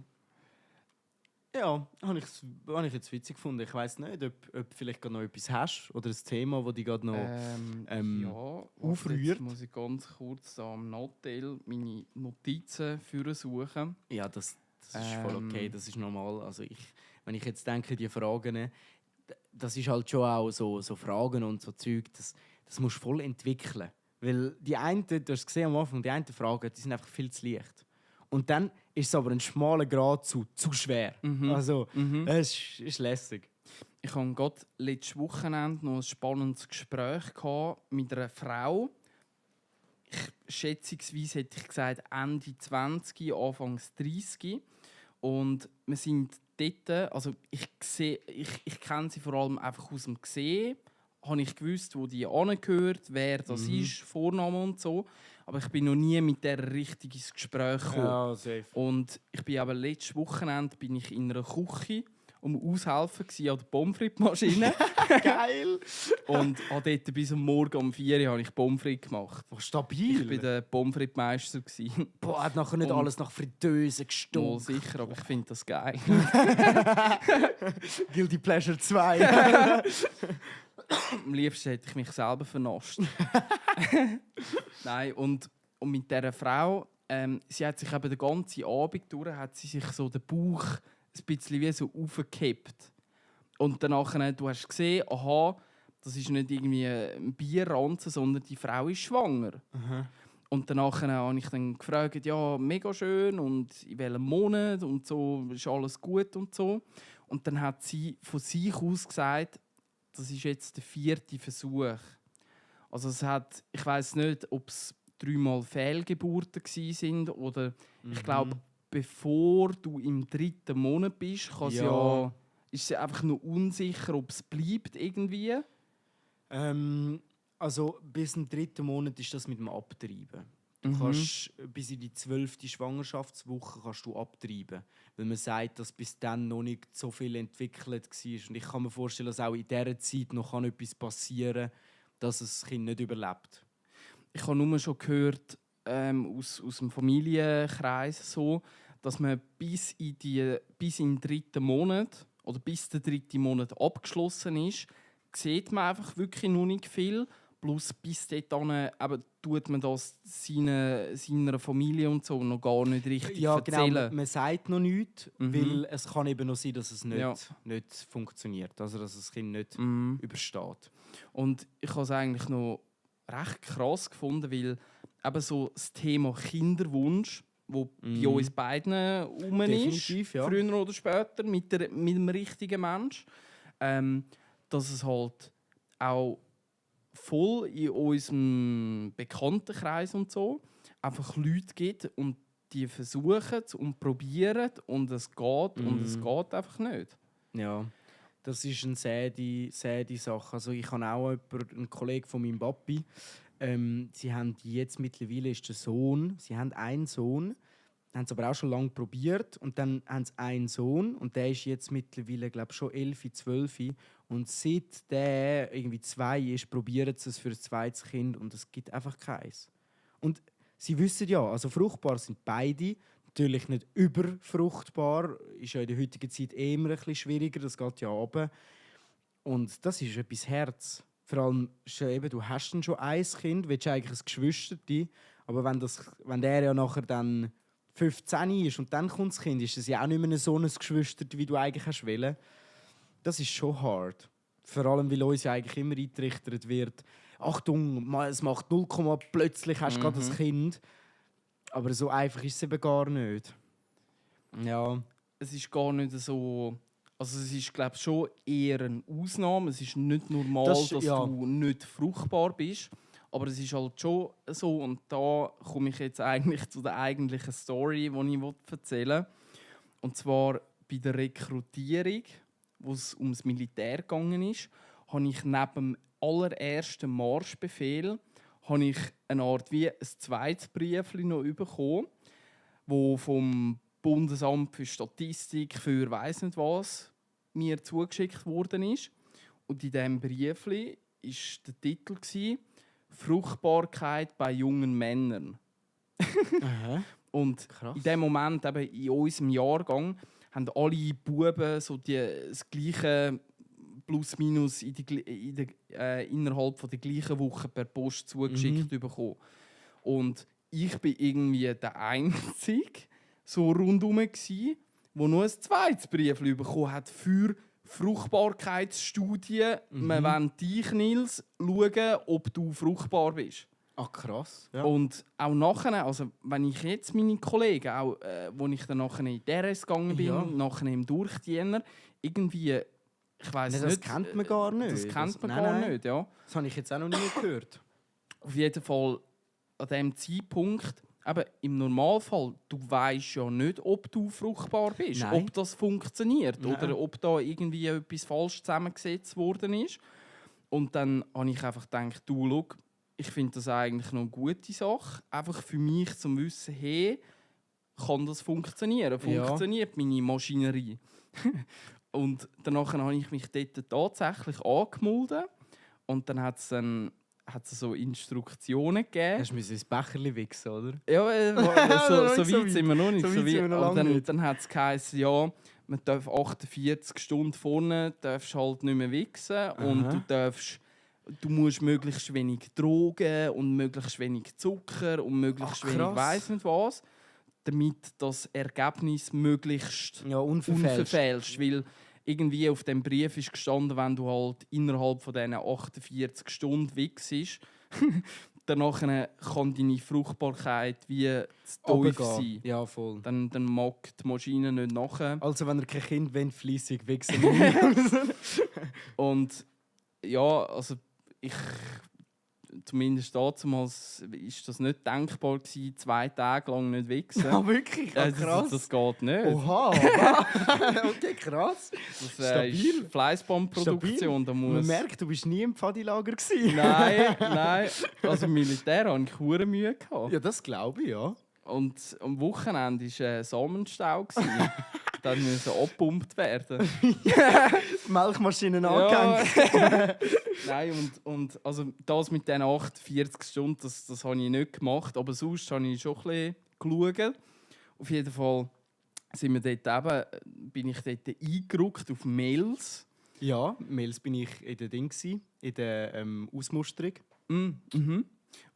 Ja, habe ich jetzt witzig gefunden. Ich weiss nicht, ob vielleicht gerade noch etwas hast oder ein Thema, das dich gerade noch aufrührt. Jetzt muss ich ganz kurz am Notel meine Notizen suchen. Ja, das ist voll okay, das ist normal. Also wenn ich jetzt denke, die Fragen, das ist halt schon auch so Fragen und so Zeug, das musst du voll entwickeln. Weil die einen, du hast es gesehen am Anfang, die einen Fragen, die sind einfach viel zu leicht. Und dann ist es aber ein schmaler Grad zu schwer. Also, es ist lässig. Ich hatte gerade letztes Wochenende noch ein spannendes Gespräch mit einer Frau. Schätzungsweise hätte ich gesagt Ende 20, Anfangs 30. Und wir sind dort, also ich kenne sie vor allem einfach aus dem Gesehen. Habe ich gewusst, wo die angehört, wer das ist, Vorname und so. Aber ich bin noch nie mit der richtig ins Gespräch gekommen. Ja, safe. Und ich bin aber letztes Wochenende bin ich in einer Küche aushelfen an der Pommes frites-Maschine. Geil! Und habe dort bis am Morgen um 4 Uhr habe ich Pommes frites gemacht. Oh, stabil! Ich war der Pommes frites-Meister. Boah, hat nachher nicht alles nach Fritteuse gestunken. Sicher, aber ich finde das geil. Guilty Pleasure 2. Am liebsten hätte ich mich selber vernascht. Nein, und mit dieser Frau, sie hat sich eben den ganzen Abend durch, hat sie sich so den Bauch ein bisschen wie so aufgekippt. Und danach, du hast gesehen, aha, das ist nicht irgendwie ein Bierranzen, sondern die Frau ist schwanger. Und danach habe ich dann gefragt, ja, mega schön und in welchem Monat und so, ist alles gut und so. Und dann hat sie von sich aus gesagt, das ist jetzt der 4. Versuch. Also es hat, ich weiss nicht, ob es 3-mal Fehlgeburten waren oder ich glaube, bevor du im 3. Monat bist, ist es einfach nur unsicher, ob es bleibt irgendwie. Also bis im 3. Monat ist das mit dem Abtreiben. Du kannst bis in die 12. Schwangerschaftswoche kannst du abtreiben, weil man sagt, dass bis dann noch nicht so viel entwickelt war. Und ich kann mir vorstellen, dass auch in dieser Zeit noch etwas passieren kann, dass das Kind nicht überlebt. Ich habe nur schon gehört aus dem Familienkreis, so, dass man bis in den 3. Monat oder bis der 3. Monat abgeschlossen ist, sieht man einfach wirklich noch nicht viel. Plus bis dahin tut man das seiner Familie und so noch gar nicht richtig erzählen. Genau, man sagt noch nichts, weil es kann eben noch sein, dass es nicht funktioniert. Also dass das Kind nicht übersteht. Und ich habe es eigentlich noch recht krass gefunden, weil eben so das Thema Kinderwunsch, wo bei uns beiden rum ist, früher oder später, mit dem richtigen Mensch, dass es halt auch voll in unserem Bekanntenkreis und so einfach Leute gibt und die versuchen und probieren und es geht und es geht einfach nicht. Ja, das ist eine säde Sache. Also ich habe auch einen Kollegen von meinem Papi. Sie haben jetzt mittlerweile ist der Sohn. Sie haben einen Sohn, haben es aber auch schon lange probiert und dann haben sie einen Sohn und der ist jetzt mittlerweile glaube schon 11, 12 und seit der irgendwie 2 ist, probieren sie es für ein zweites Kind und es gibt einfach keins. Und sie wissen ja, also fruchtbar sind beide, natürlich nicht überfruchtbar, ist ja in der heutigen Zeit immer ein bisschen schwieriger, das geht ja runter. Und das ist etwas Herz. Vor allem, eben, du hast dann schon ein Kind, willst eigentlich ein Geschwisterte, aber wenn der ja nachher dann 15 ist und dann kommt das Kind, ist es ja auch nicht mehr so ein Geschwisterte, wie du eigentlich hast wollen. Das ist schon hart. Vor allem, weil uns ja eigentlich immer eingetrichtert wird, Achtung, es macht 0, plötzlich hast du gerade ein Kind. Aber so einfach ist es eben gar nicht. Ja. Es ist gar nicht so Also es ist, glaube ich, schon eher eine Ausnahme. Es ist nicht normal, Das- dass ja. du nicht fruchtbar bist. Aber es ist halt schon so. Und da komme ich jetzt eigentlich zu der eigentlichen Story, die ich erzählen will. Und zwar bei der Rekrutierung, wo es ums Militär gegangen ist, habe ich neben dem allerersten Marschbefehl habe ich eine Art wie ein zweites Briefchen noch bekommen, wo vom Bundesamt für Statistik für weiss nicht was mir zugeschickt worden ist. Und in diesem Briefchen war der Titel «Fruchtbarkeit bei jungen Männern». Aha. Und Krass. in dem Moment, eben in unserem Jahrgang, haben alle Buben so das gleiche plus minus innerhalb von der gleichen Woche per Post zugeschickt bekommen. Und ich bin irgendwie der Einzige so rundherum gsi, der nur ein zweites Brief bekommen hat für Fruchtbarkeitsstudien. Wir wollen dich, Nils, schauen, ob du fruchtbar bist. Ah, krass. Ja. Und auch nachher, also wenn ich jetzt meine Kollegen, auch wo ich dann nachher in DRS gegangen bin, Ja. nachher im Durchdiener, irgendwie, ich weiss Nein, nicht. das kennt man gar nicht. Das kennt man Nein, gar nein. nicht, ja. Das habe ich jetzt auch noch nie gehört. Auf jeden Fall an diesem Zeitpunkt, eben, im Normalfall, du weißt ja nicht, ob du fruchtbar bist, Nein. ob das funktioniert Nein. oder ob da irgendwie etwas falsch zusammengesetzt worden ist. Und dann habe ich einfach gedacht, du, schau, ich finde das eigentlich noch eine gute Sache. Einfach für mich zum Wissen, hey, kann das funktionieren? Funktioniert meine Maschinerie? Und danach habe ich mich dort tatsächlich angemeldet. Und dann hat es so Instruktionen gegeben. Hast du ins Becherli wichsen, oder? Ja, so So weit sind wir noch nicht. so weit sind wir noch Aber lange nicht. dann hat es geheißen, ja, man darf 48 Stunden vorne darfst halt nicht mehr wichsen. Und Aha. du musst möglichst wenig Drogen und möglichst wenig Zucker und möglichst Ach, wenig krass. weiss nicht was, damit das Ergebnis möglichst Ja, unverfälscht. unverfälscht. Weil irgendwie auf dem Brief ist gestanden, wenn du halt innerhalb von diesen 48 Stunden wichsest, danach kann deine Fruchtbarkeit wie zu tief sein. Ja, voll. Dann mag die Maschine nicht nachher. Also wenn ihr kein Kind wollt, fleissig wichsen. Und ja, also ich zumindest damals ist das nicht denkbar gewesen, 2 Tage lang nicht wichsen. Ja, wirklich? Ah, krass. Das geht nicht. Oha, okay, krass. Das Stabil. ist Fleißbandproduktion. Da Man muss... merkt, du bist nie im Pfadilager gewesen. Nein. Also im Militär hatte ich hure Mühe gehabt. Ja, das glaube ich, ja. Und am Wochenende war Samenstau. Dann musste abgepumpt werden. Melkmaschinen Ja. angehängt. Nein, und also das mit den 48 Stunden, das habe ich nicht gemacht. Aber sonst habe ich schon ein bisschen geschaut. Auf jeden Fall bin ich dort eingerückt auf Mails. Ja, Mails bin ich in der Ding gsi, in der Ausmusterung.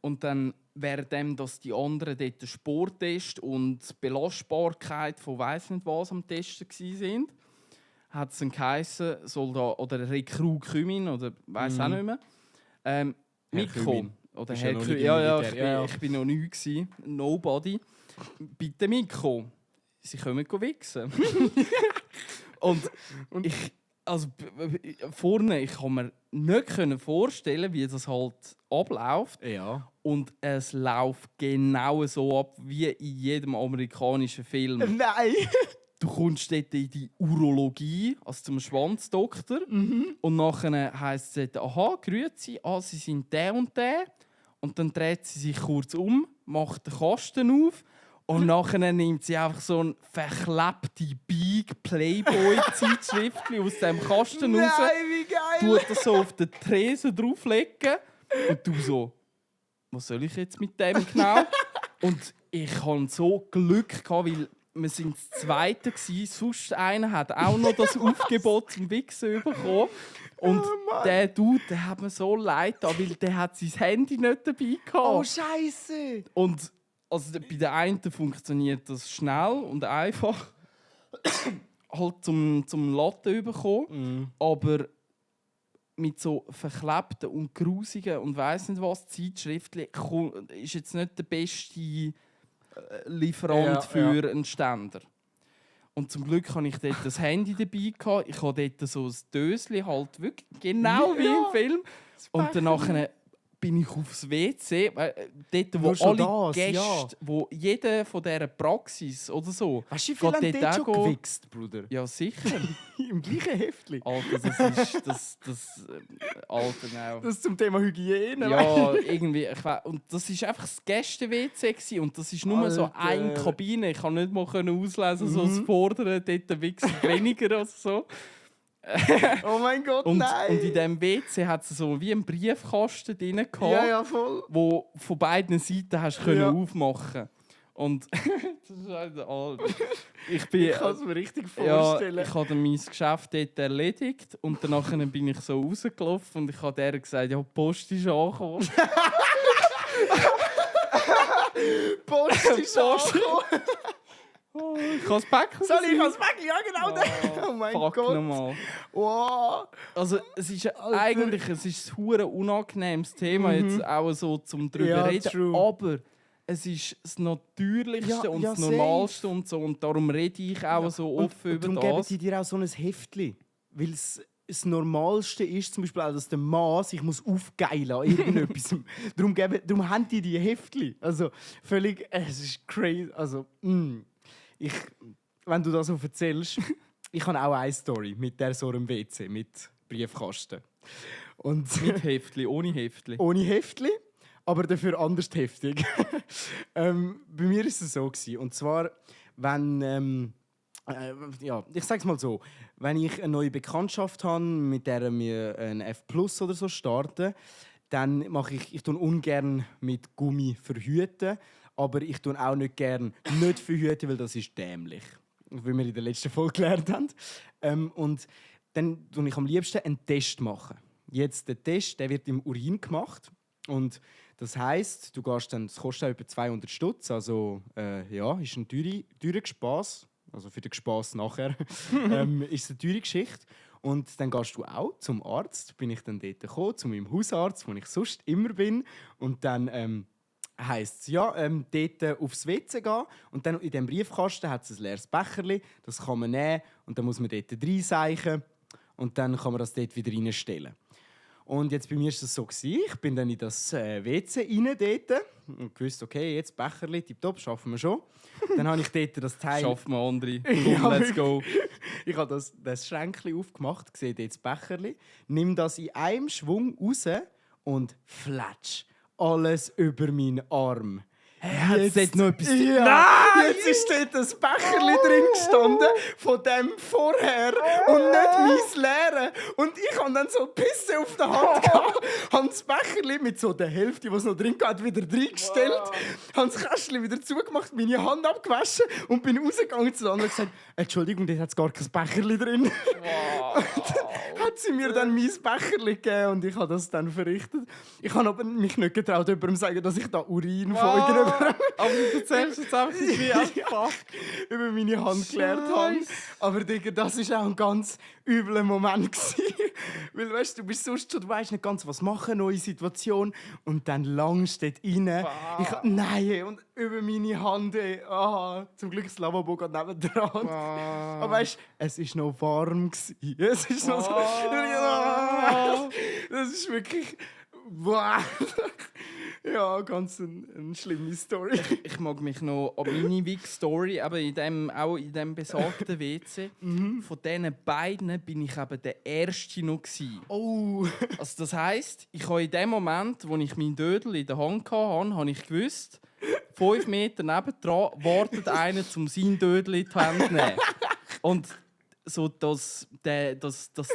Und dann, währenddem dass die anderen dort den Sporttest und die Belastbarkeit von weiss nicht was am Testen waren, hat es dann geheissen, soll da, oder Rekrut Kümin, oder weiss auch nicht mehr, Mikro. Kümin. Oder Bist ja Herr noch Kümin. nicht im Ja, Militär. Ja. ich bin noch nie gewesen. Nobody. Bitte Mikro. Sie können wichsen. und ich... Also vorne, ich kann mir nicht vorstellen, wie das halt abläuft. Ja. Und es läuft genau so ab wie in jedem amerikanischen Film. Nein! Du kommst dort in die Urologie, also zum Schwanzdoktor. Und nachher heisst es dort, aha, grüezi, Sie sind der und der. Und dann dreht sie sich kurz um, macht den Kasten auf. Und nachher nimmt sie einfach so ein verklebte Big Playboy-Zeitschrift aus dem Kasten raus, wie geil! tut das so auf den Tresen drauflegen und du so, was soll ich jetzt mit dem genau? Und ich hatte so Glück, weil wir sind das Zweite gsi, sonst einer hat auch noch das Aufgebot zum Wichsen bekommen. Und der Dude, der hat mir so leid getan, weil der hat sein Handy nicht dabei gehabt. Oh, Scheiße! Und also bei der einen funktioniert das schnell und einfach halt zum Latte bekommen, aber mit so verklebten und grusigen und weiss nicht was Zeitschriften ist jetzt nicht der beste Lieferant Ja, für einen Ständer. Und zum Glück hatte ich dort das Handy dabei. Ich hatte dort so ein Döschen, halt wirklich genau wie im Film. Und dann bin ich aufs WC, dort, wo Nur schon alle das, Gäste, ja. wo jeder von dieser Praxis oder so... Weißt du, wie viel haben geht dort dort schon auch gewichst, Bruder? Ja, sicher. Im gleichen Heftli. Alter, das Alter, nein. Das zum Thema Hygiene. Ja, irgendwie. Und das war einfach das Gäste-WC gewesen. Und das ist nur so Alter. eine Kabine. Ich kann nicht mal auslesen, so das Vordere, dort wenigstens weniger oder so. Oh mein Gott, Und nein! in diesem WC hat es so wie einen Briefkasten drin gehabt, Ja, voll. wo von beiden Seiten hast können Ja. aufmachen. Und das ist halt alt. Ich kann es mir richtig ja, vorstellen. ich habe mein Geschäft dort erledigt und danach bin ich so rausgelaufen und ich habe der gesagt, ja, die Post ist angekommen. Post ist Post. angekommen. Ich habe das Päckchen. Soll ich als Päckchen? Ja, genau. Oh mein Fuck Gott. nochmal. Wow. Also es ist eigentlich es ist ein hure unangenehmes Thema jetzt auch so zum drüber Ja, reden, true. aber es ist das Natürlichste Ja, und ja, das safe. Normalste und so und darum rede ich auch so offen und darum über geben das. sie dir auch so ein Heftli. Weil es das Normalste ist, zum Beispiel auch, dass der Mann sich muss aufgeilen an irgendetwas. darum haben die Heftli. Also völlig, es ist crazy. Also, wenn du das so erzählst, ich habe auch eine Story mit so einem WC, mit Briefkasten. Und Mit Heftli, ohne Heftli. ohne Heftli, aber dafür anders heftig. Bei mir war es so gewesen. Und zwar, wenn ja, ich sag's mal so, wenn ich eine neue Bekanntschaft habe, mit der wir ein F+ oder so starten, dann mache ich tue ungern mit Gummi verhüten, aber ich tue auch nicht gern nicht verhüten, weil das ist dämlich, wie wir in der letzten Folge gelernt haben. Und dann tue ich am liebsten einen Test machen. Jetzt der Test, der wird im Urin gemacht und das heisst, du gehst dann, das kostet etwa 200 Stutz, also ja, ist ein teurer Spass. Also für den Spass nachher ist es eine teure Geschichte. Und dann gehst du auch zum Arzt. Bin ich dann dort gekommen, zu meinem Hausarzt, wo ich sonst immer bin. Und dann heisst es, ja, dort aufs WC gehen. Und dann in diesem Briefkasten hat es ein leeres Becherli. Das kann man nehmen und dann muss man dort reinseichen. Und dann kann man das dort wieder reinstellen. Und jetzt bei mir war das so. Ich bin dann in das WC rein dort und wusste, okay, jetzt Becherli, tipptopp, schaffen wir schon. Dann habe ich dort das Teil... Schaffen wir andere. Ja, Komm, let's go. Ich habe das Schränkchen aufgemacht, sehe dort das Becherli, nimm das in einem Schwung raus und flatsch alles über meinen Arm. Hat dort noch etwas... Ja, Nein! jetzt ist dort ein Becherli drin gestanden, von dem vorher und nicht mein leere. Und ich habe dann so Pisse auf der Hand gehabt, habe das Becherli mit so der Hälfte, was noch drin war, wieder reingestellt, habe das Kästchen wieder zugemacht, meine Hand abgewaschen und bin rausgegangen zu der anderen und gesagt, Entschuldigung, dort hat es gar kein Becherli drin. Hat sie mir dann mein Becherli gegeben und ich habe das dann verrichtet. Ich habe aber mich nicht getraut, jemandem zu sagen, dass ich da Urin von irgendjemandem Aber du erzählst jetzt einfach wie einfach. über meine Hand gelernt habe. Aber Digga, das war auch ein ganz übler Moment. Weil weißt, du bist sonst schon, du weißt nicht ganz, was machen, neue Situation. Und dann langst du dort rein. Nein, und über meine Hand. Zum Glück das Lavabo geht nebendran. Aber weißt du, es war noch warm. Es ist noch so. Das ist wirklich. Ja, ganz eine schlimme Story. Ich mag mich noch an meine Wig-Story, aber auch in dem besagten WC. Von diesen beiden bin ich eben der Erste noch gewesen. Oh. Also das heisst, ich habe in dem Moment, wo ich meinen Dödel in der Hand hatte, habe ich gewusst, 5 Meter nebendran wartet einer, um seinen Dödel in die Hand zu nehmen. Und so das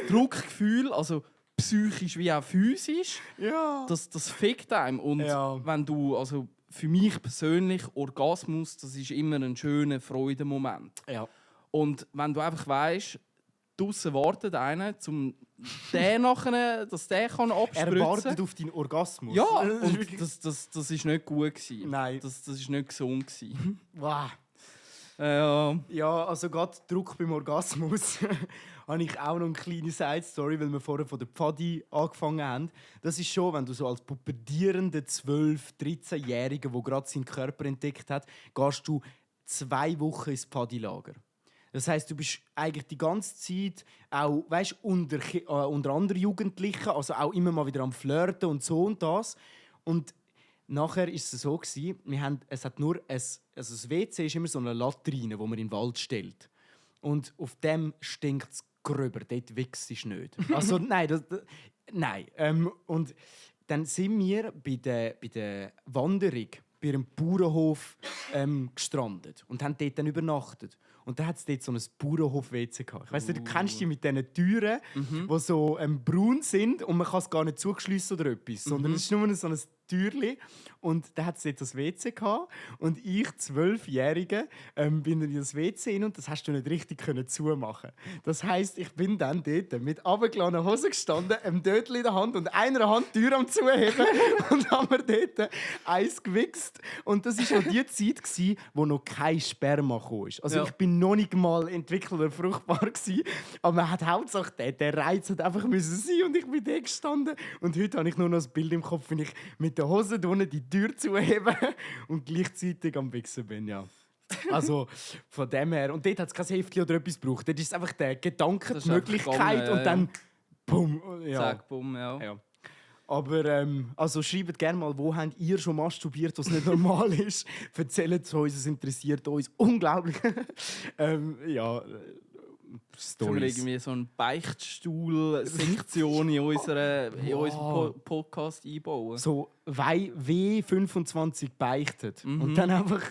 Druckgefühl, also psychisch wie auch physisch, Ja. das fickt einem. Und Ja. wenn du, also für mich persönlich, Orgasmus, das ist immer ein schöner Freudenmoment. Ja. Und wenn du einfach weißt, draussen wartet einer, dass der kann abspritzen. Er wartet auf deinen Orgasmus. Ja, Das ist und wirklich- das ist nicht gut gewesen. Nein. Das ist nicht gesund gewesen. Wow. Ja. Ja, also gerade Druck beim Orgasmus habe ich auch noch eine kleine Side-Story, weil wir vorher von der Pfadi angefangen haben. Das ist schon, wenn du so als pubertierender 12-, 13-Jähriger, der gerade seinen Körper entdeckt hat, gehst du 2 Wochen ins Pfadi-Lager. Das heisst, du bist eigentlich die ganze Zeit auch, weißt, unter anderen Jugendlichen, also auch immer mal wieder am Flirten und so und das. Und nachher war es so, es hat nur das WC ist immer so eine Latrine, die man in den Wald stellt. Und auf dem stinkt es gröber, dort wächst es nicht. Also nein, nein. Und dann sind wir bei der Wanderung bei einem Bauernhof gestrandet und haben dort dann übernachtet. Und dann hat es dort so ein Bauernhof-WC gehabt. Ich weiss nicht, du kennst die mit diesen Türen, die so braun sind und man kann es gar nicht zugeschliessen oder etwas, sondern es ist nur so ein Türchen. Und dann hat es dort das WC gehabt. Und ich, 12-Jährige, bin in das WC hin und das hast du nicht richtig zumachen. Das heisst, ich bin dann dort mit runtergeladenen Hosen gestanden, einem Dödel in der Hand und einer Hand die Tür am Zuheben und haben wir dort eins gewichst. Und das war noch die Zeit, wo noch kein Sperma kam. Also ich bin noch nicht mal entwickelt oder fruchtbar gewesen, aber man hat Hauptsache der Reiz hat einfach müssen sein und ich bin dort gestanden. Und heute habe ich nur noch das Bild im Kopf, wenn ich mit der Hose unten die Tür zuheben und gleichzeitig am Wichsen bin, ja. Also von dem her. Und dort hat es kein Heftchen oder etwas gebraucht. Dort ist es einfach der Gedanke, die Möglichkeit und dann bumm. Ja. Zack, bumm, ja. Aber also schreibt gerne mal, wo habt ihr schon masturbiert, was nicht normal ist. Erzählt es uns, es interessiert uns unglaublich. Sollen wir irgendwie so eine Beichtstuhl-Sektion in unseren Podcast einbauen? So W25 beichtet. Und dann einfach...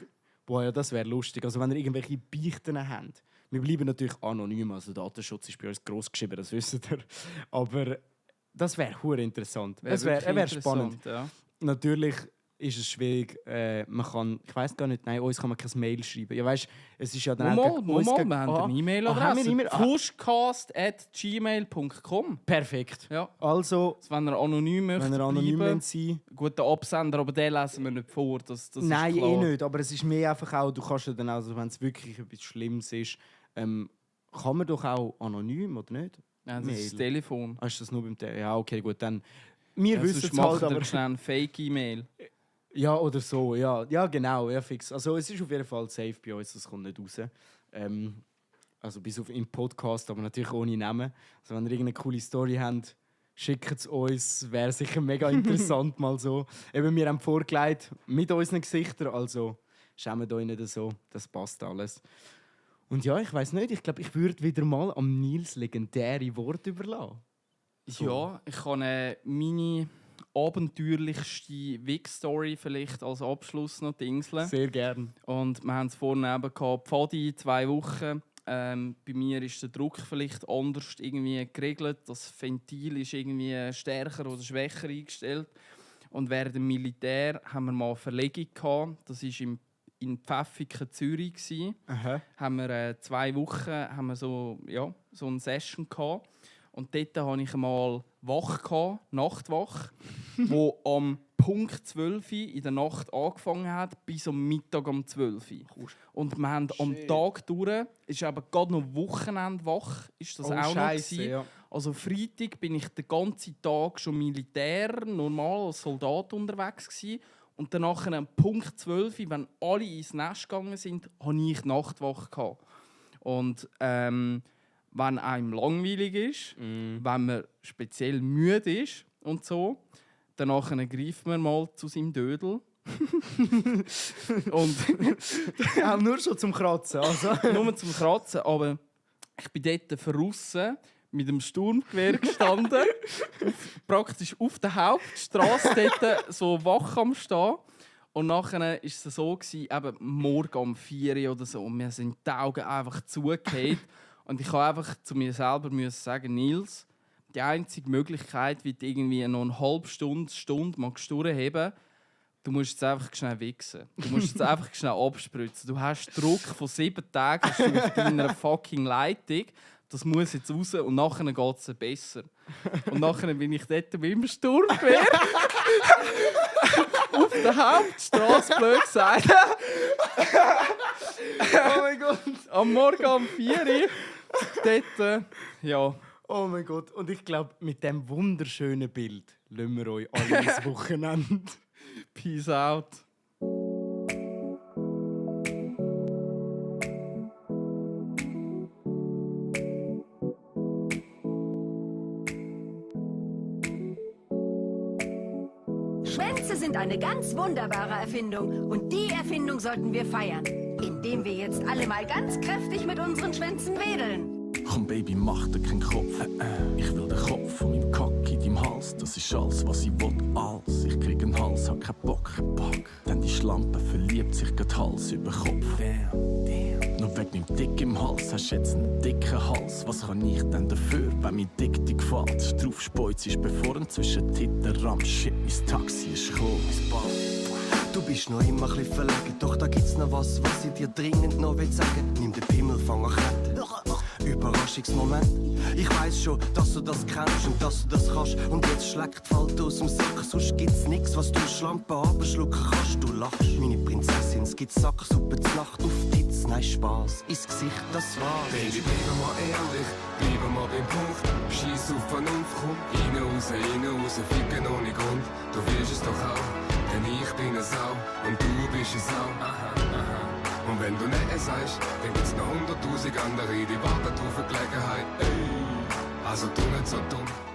Boah, ja, das wäre lustig. Also wenn ihr irgendwelche Beichten habt. Wir bleiben natürlich anonym, also Datenschutz ist bei uns gross geschrieben, das wisst ihr. Aber das wäre hure interessant. Es wäre spannend. Ja. Natürlich ist es schwierig. Man kann, ich weiss gar nicht, nein, uns kann man kein Mail schreiben. Ja, weißt, es ist ja dann wir haben eine E-Mail-Adresse. pushcast@gmail.com. Perfekt. Ja. Also, wenn ihr anonym möchtet, sein. Guter Absender, aber den lesen wir nicht vor. Das nein, ist klar. eh nicht. Aber es ist mehr einfach auch, du kannst ja dann also, wenn es wirklich etwas Schlimmes ist, kann man doch auch anonym, oder nicht? Ja, das ist das Telefon. Ist das nur beim Telefon? Ja, okay, gut, dann... Wir wissen es halt, aber... schnell eine Fake-E-Mail. Ja, oder so, ja. Ja, genau, ja, fix. Also es ist auf jeden Fall safe bei uns, das kommt nicht raus. Also bis auf im Podcast, aber natürlich ohne Namen. Also wenn ihr irgendeine coole Story habt, schickt es uns. Wäre sicher mega interessant, mal so. Eben, wir haben vorgelegt mit unseren Gesichtern, also schämt euch nicht so, das passt alles. Und ja, ich weiss nicht, ich glaube, ich würde wieder mal am Nils legendäre Worte überlassen. So. Ja, ich kann meine abenteuerlichste Wig-Story vielleicht als Abschluss noch dingseln. Sehr gern. Und wir haben es vorne eben gehabt, Pfadi, 2 Wochen. Bei mir ist der Druck vielleicht anders irgendwie geregelt. Das Ventil ist irgendwie stärker oder schwächer eingestellt. Und während dem Militär haben wir mal eine Verlegung gehabt. Das war in Pfäffiken, Zürich. Aha. Haben wir 2 Wochen haben wir so eine Session gehabt. Und dort hatte ich einmal Wach, Nachtwach, wo am Punkt 12 in der Nacht angefangen hat, bis am Mittag um 12 Uhr. Und wir haben am Tag durch, ist aber gerade noch Wochenende wach, ist das auch Scheisse, noch gewesen. Ja. Also Freitag bin ich den ganzen Tag schon Militär, normal als Soldat unterwegs gewesen. Und danach am Punkt 12, wenn alle ins Nest gegangen sind, hatte ich Nachtwach gehabt. Und wenn einem langweilig ist, wenn man speziell müde ist und so, dann greift man mal zu seinem Dödel. Und ja, nur schon zum Kratzen. Also. Nur zum Kratzen, aber ich bin dort draussen mit dem Sturmgewehr gestanden, praktisch auf der Hauptstraße dort so wach am Stehen. Und nachher war es so, eben morgen um 4 Uhr oder so, und mir sind die Augen einfach zugefallen. Und ich musste einfach zu mir selber sagen, Nils, die einzige Möglichkeit, wie du irgendwie noch eine halbe Stunde magst durchheben, du musst jetzt einfach schnell wichsen. Du musst jetzt einfach schnell abspritzen. Du hast Druck von 7 Tagen auf deiner fucking Leitung. Das muss jetzt raus und nachher geht es besser. Und nachher bin ich dort mit dem Sturmgewehr auf der Hauptstraße, blöd gesagt. Oh mein Gott. Am Morgen um 4 Uhr. Dort, ja. Oh mein Gott. Und ich glaube, mit diesem wunderschönen Bild lassen wir euch alle ins Wochenende. Peace out. Schwänze sind eine ganz wunderbare Erfindung und die Erfindung sollten wir feiern, indem wir jetzt alle mal ganz kräftig mit unseren Schwänzen wedeln. Komm Baby, mach dir keinen Kopf. Ich will den Kopf von meinem Kack in deinem Hals. Das ist alles, was ich will, alles. Ich krieg einen Hals, hab keinen Bock. Denn die Schlampe verliebt sich grad Hals über Kopf. Nur wegen meinem Dick im Hals hast du jetzt einen dicken Hals. Was kann ich denn dafür, wenn mein Dick dir gefällt? Drauf speuzest, bevor ein zwischen Titten rammt. Shit, mein Taxi ist gekommen. Du bist noch immer ein bisschen verlegen, doch da gibt's noch was ich dir dringend noch will sagen. Nimm den Pimmel, fang an Ketten. Überraschungsmoment. Ich weiss schon, dass du das kennst und dass du das kannst. Und jetzt schlägt Falt aus dem Sack, sonst gibt's nix, was du Schlampe abschlucken kannst. Du lachst, meine Prinzessin, es gibt Sacksuppe zur Nacht auf Titz. Nein, Spaß, ins Gesicht, das war's. Baby, bleiben wir ehrlich, bleiben wir beim Punkt. Scheiß auf Vernunft, komm, rein, raus, ficken ohne Grund. Du willst es doch auch, denn ich bin eine Sau und du bist eine Sau. Aha, aha. Und wenn du nicht sagst, dann gibt's noch 100.000 andere, die warten auf eine Gelegenheit. Ey, also tu nicht so dumm.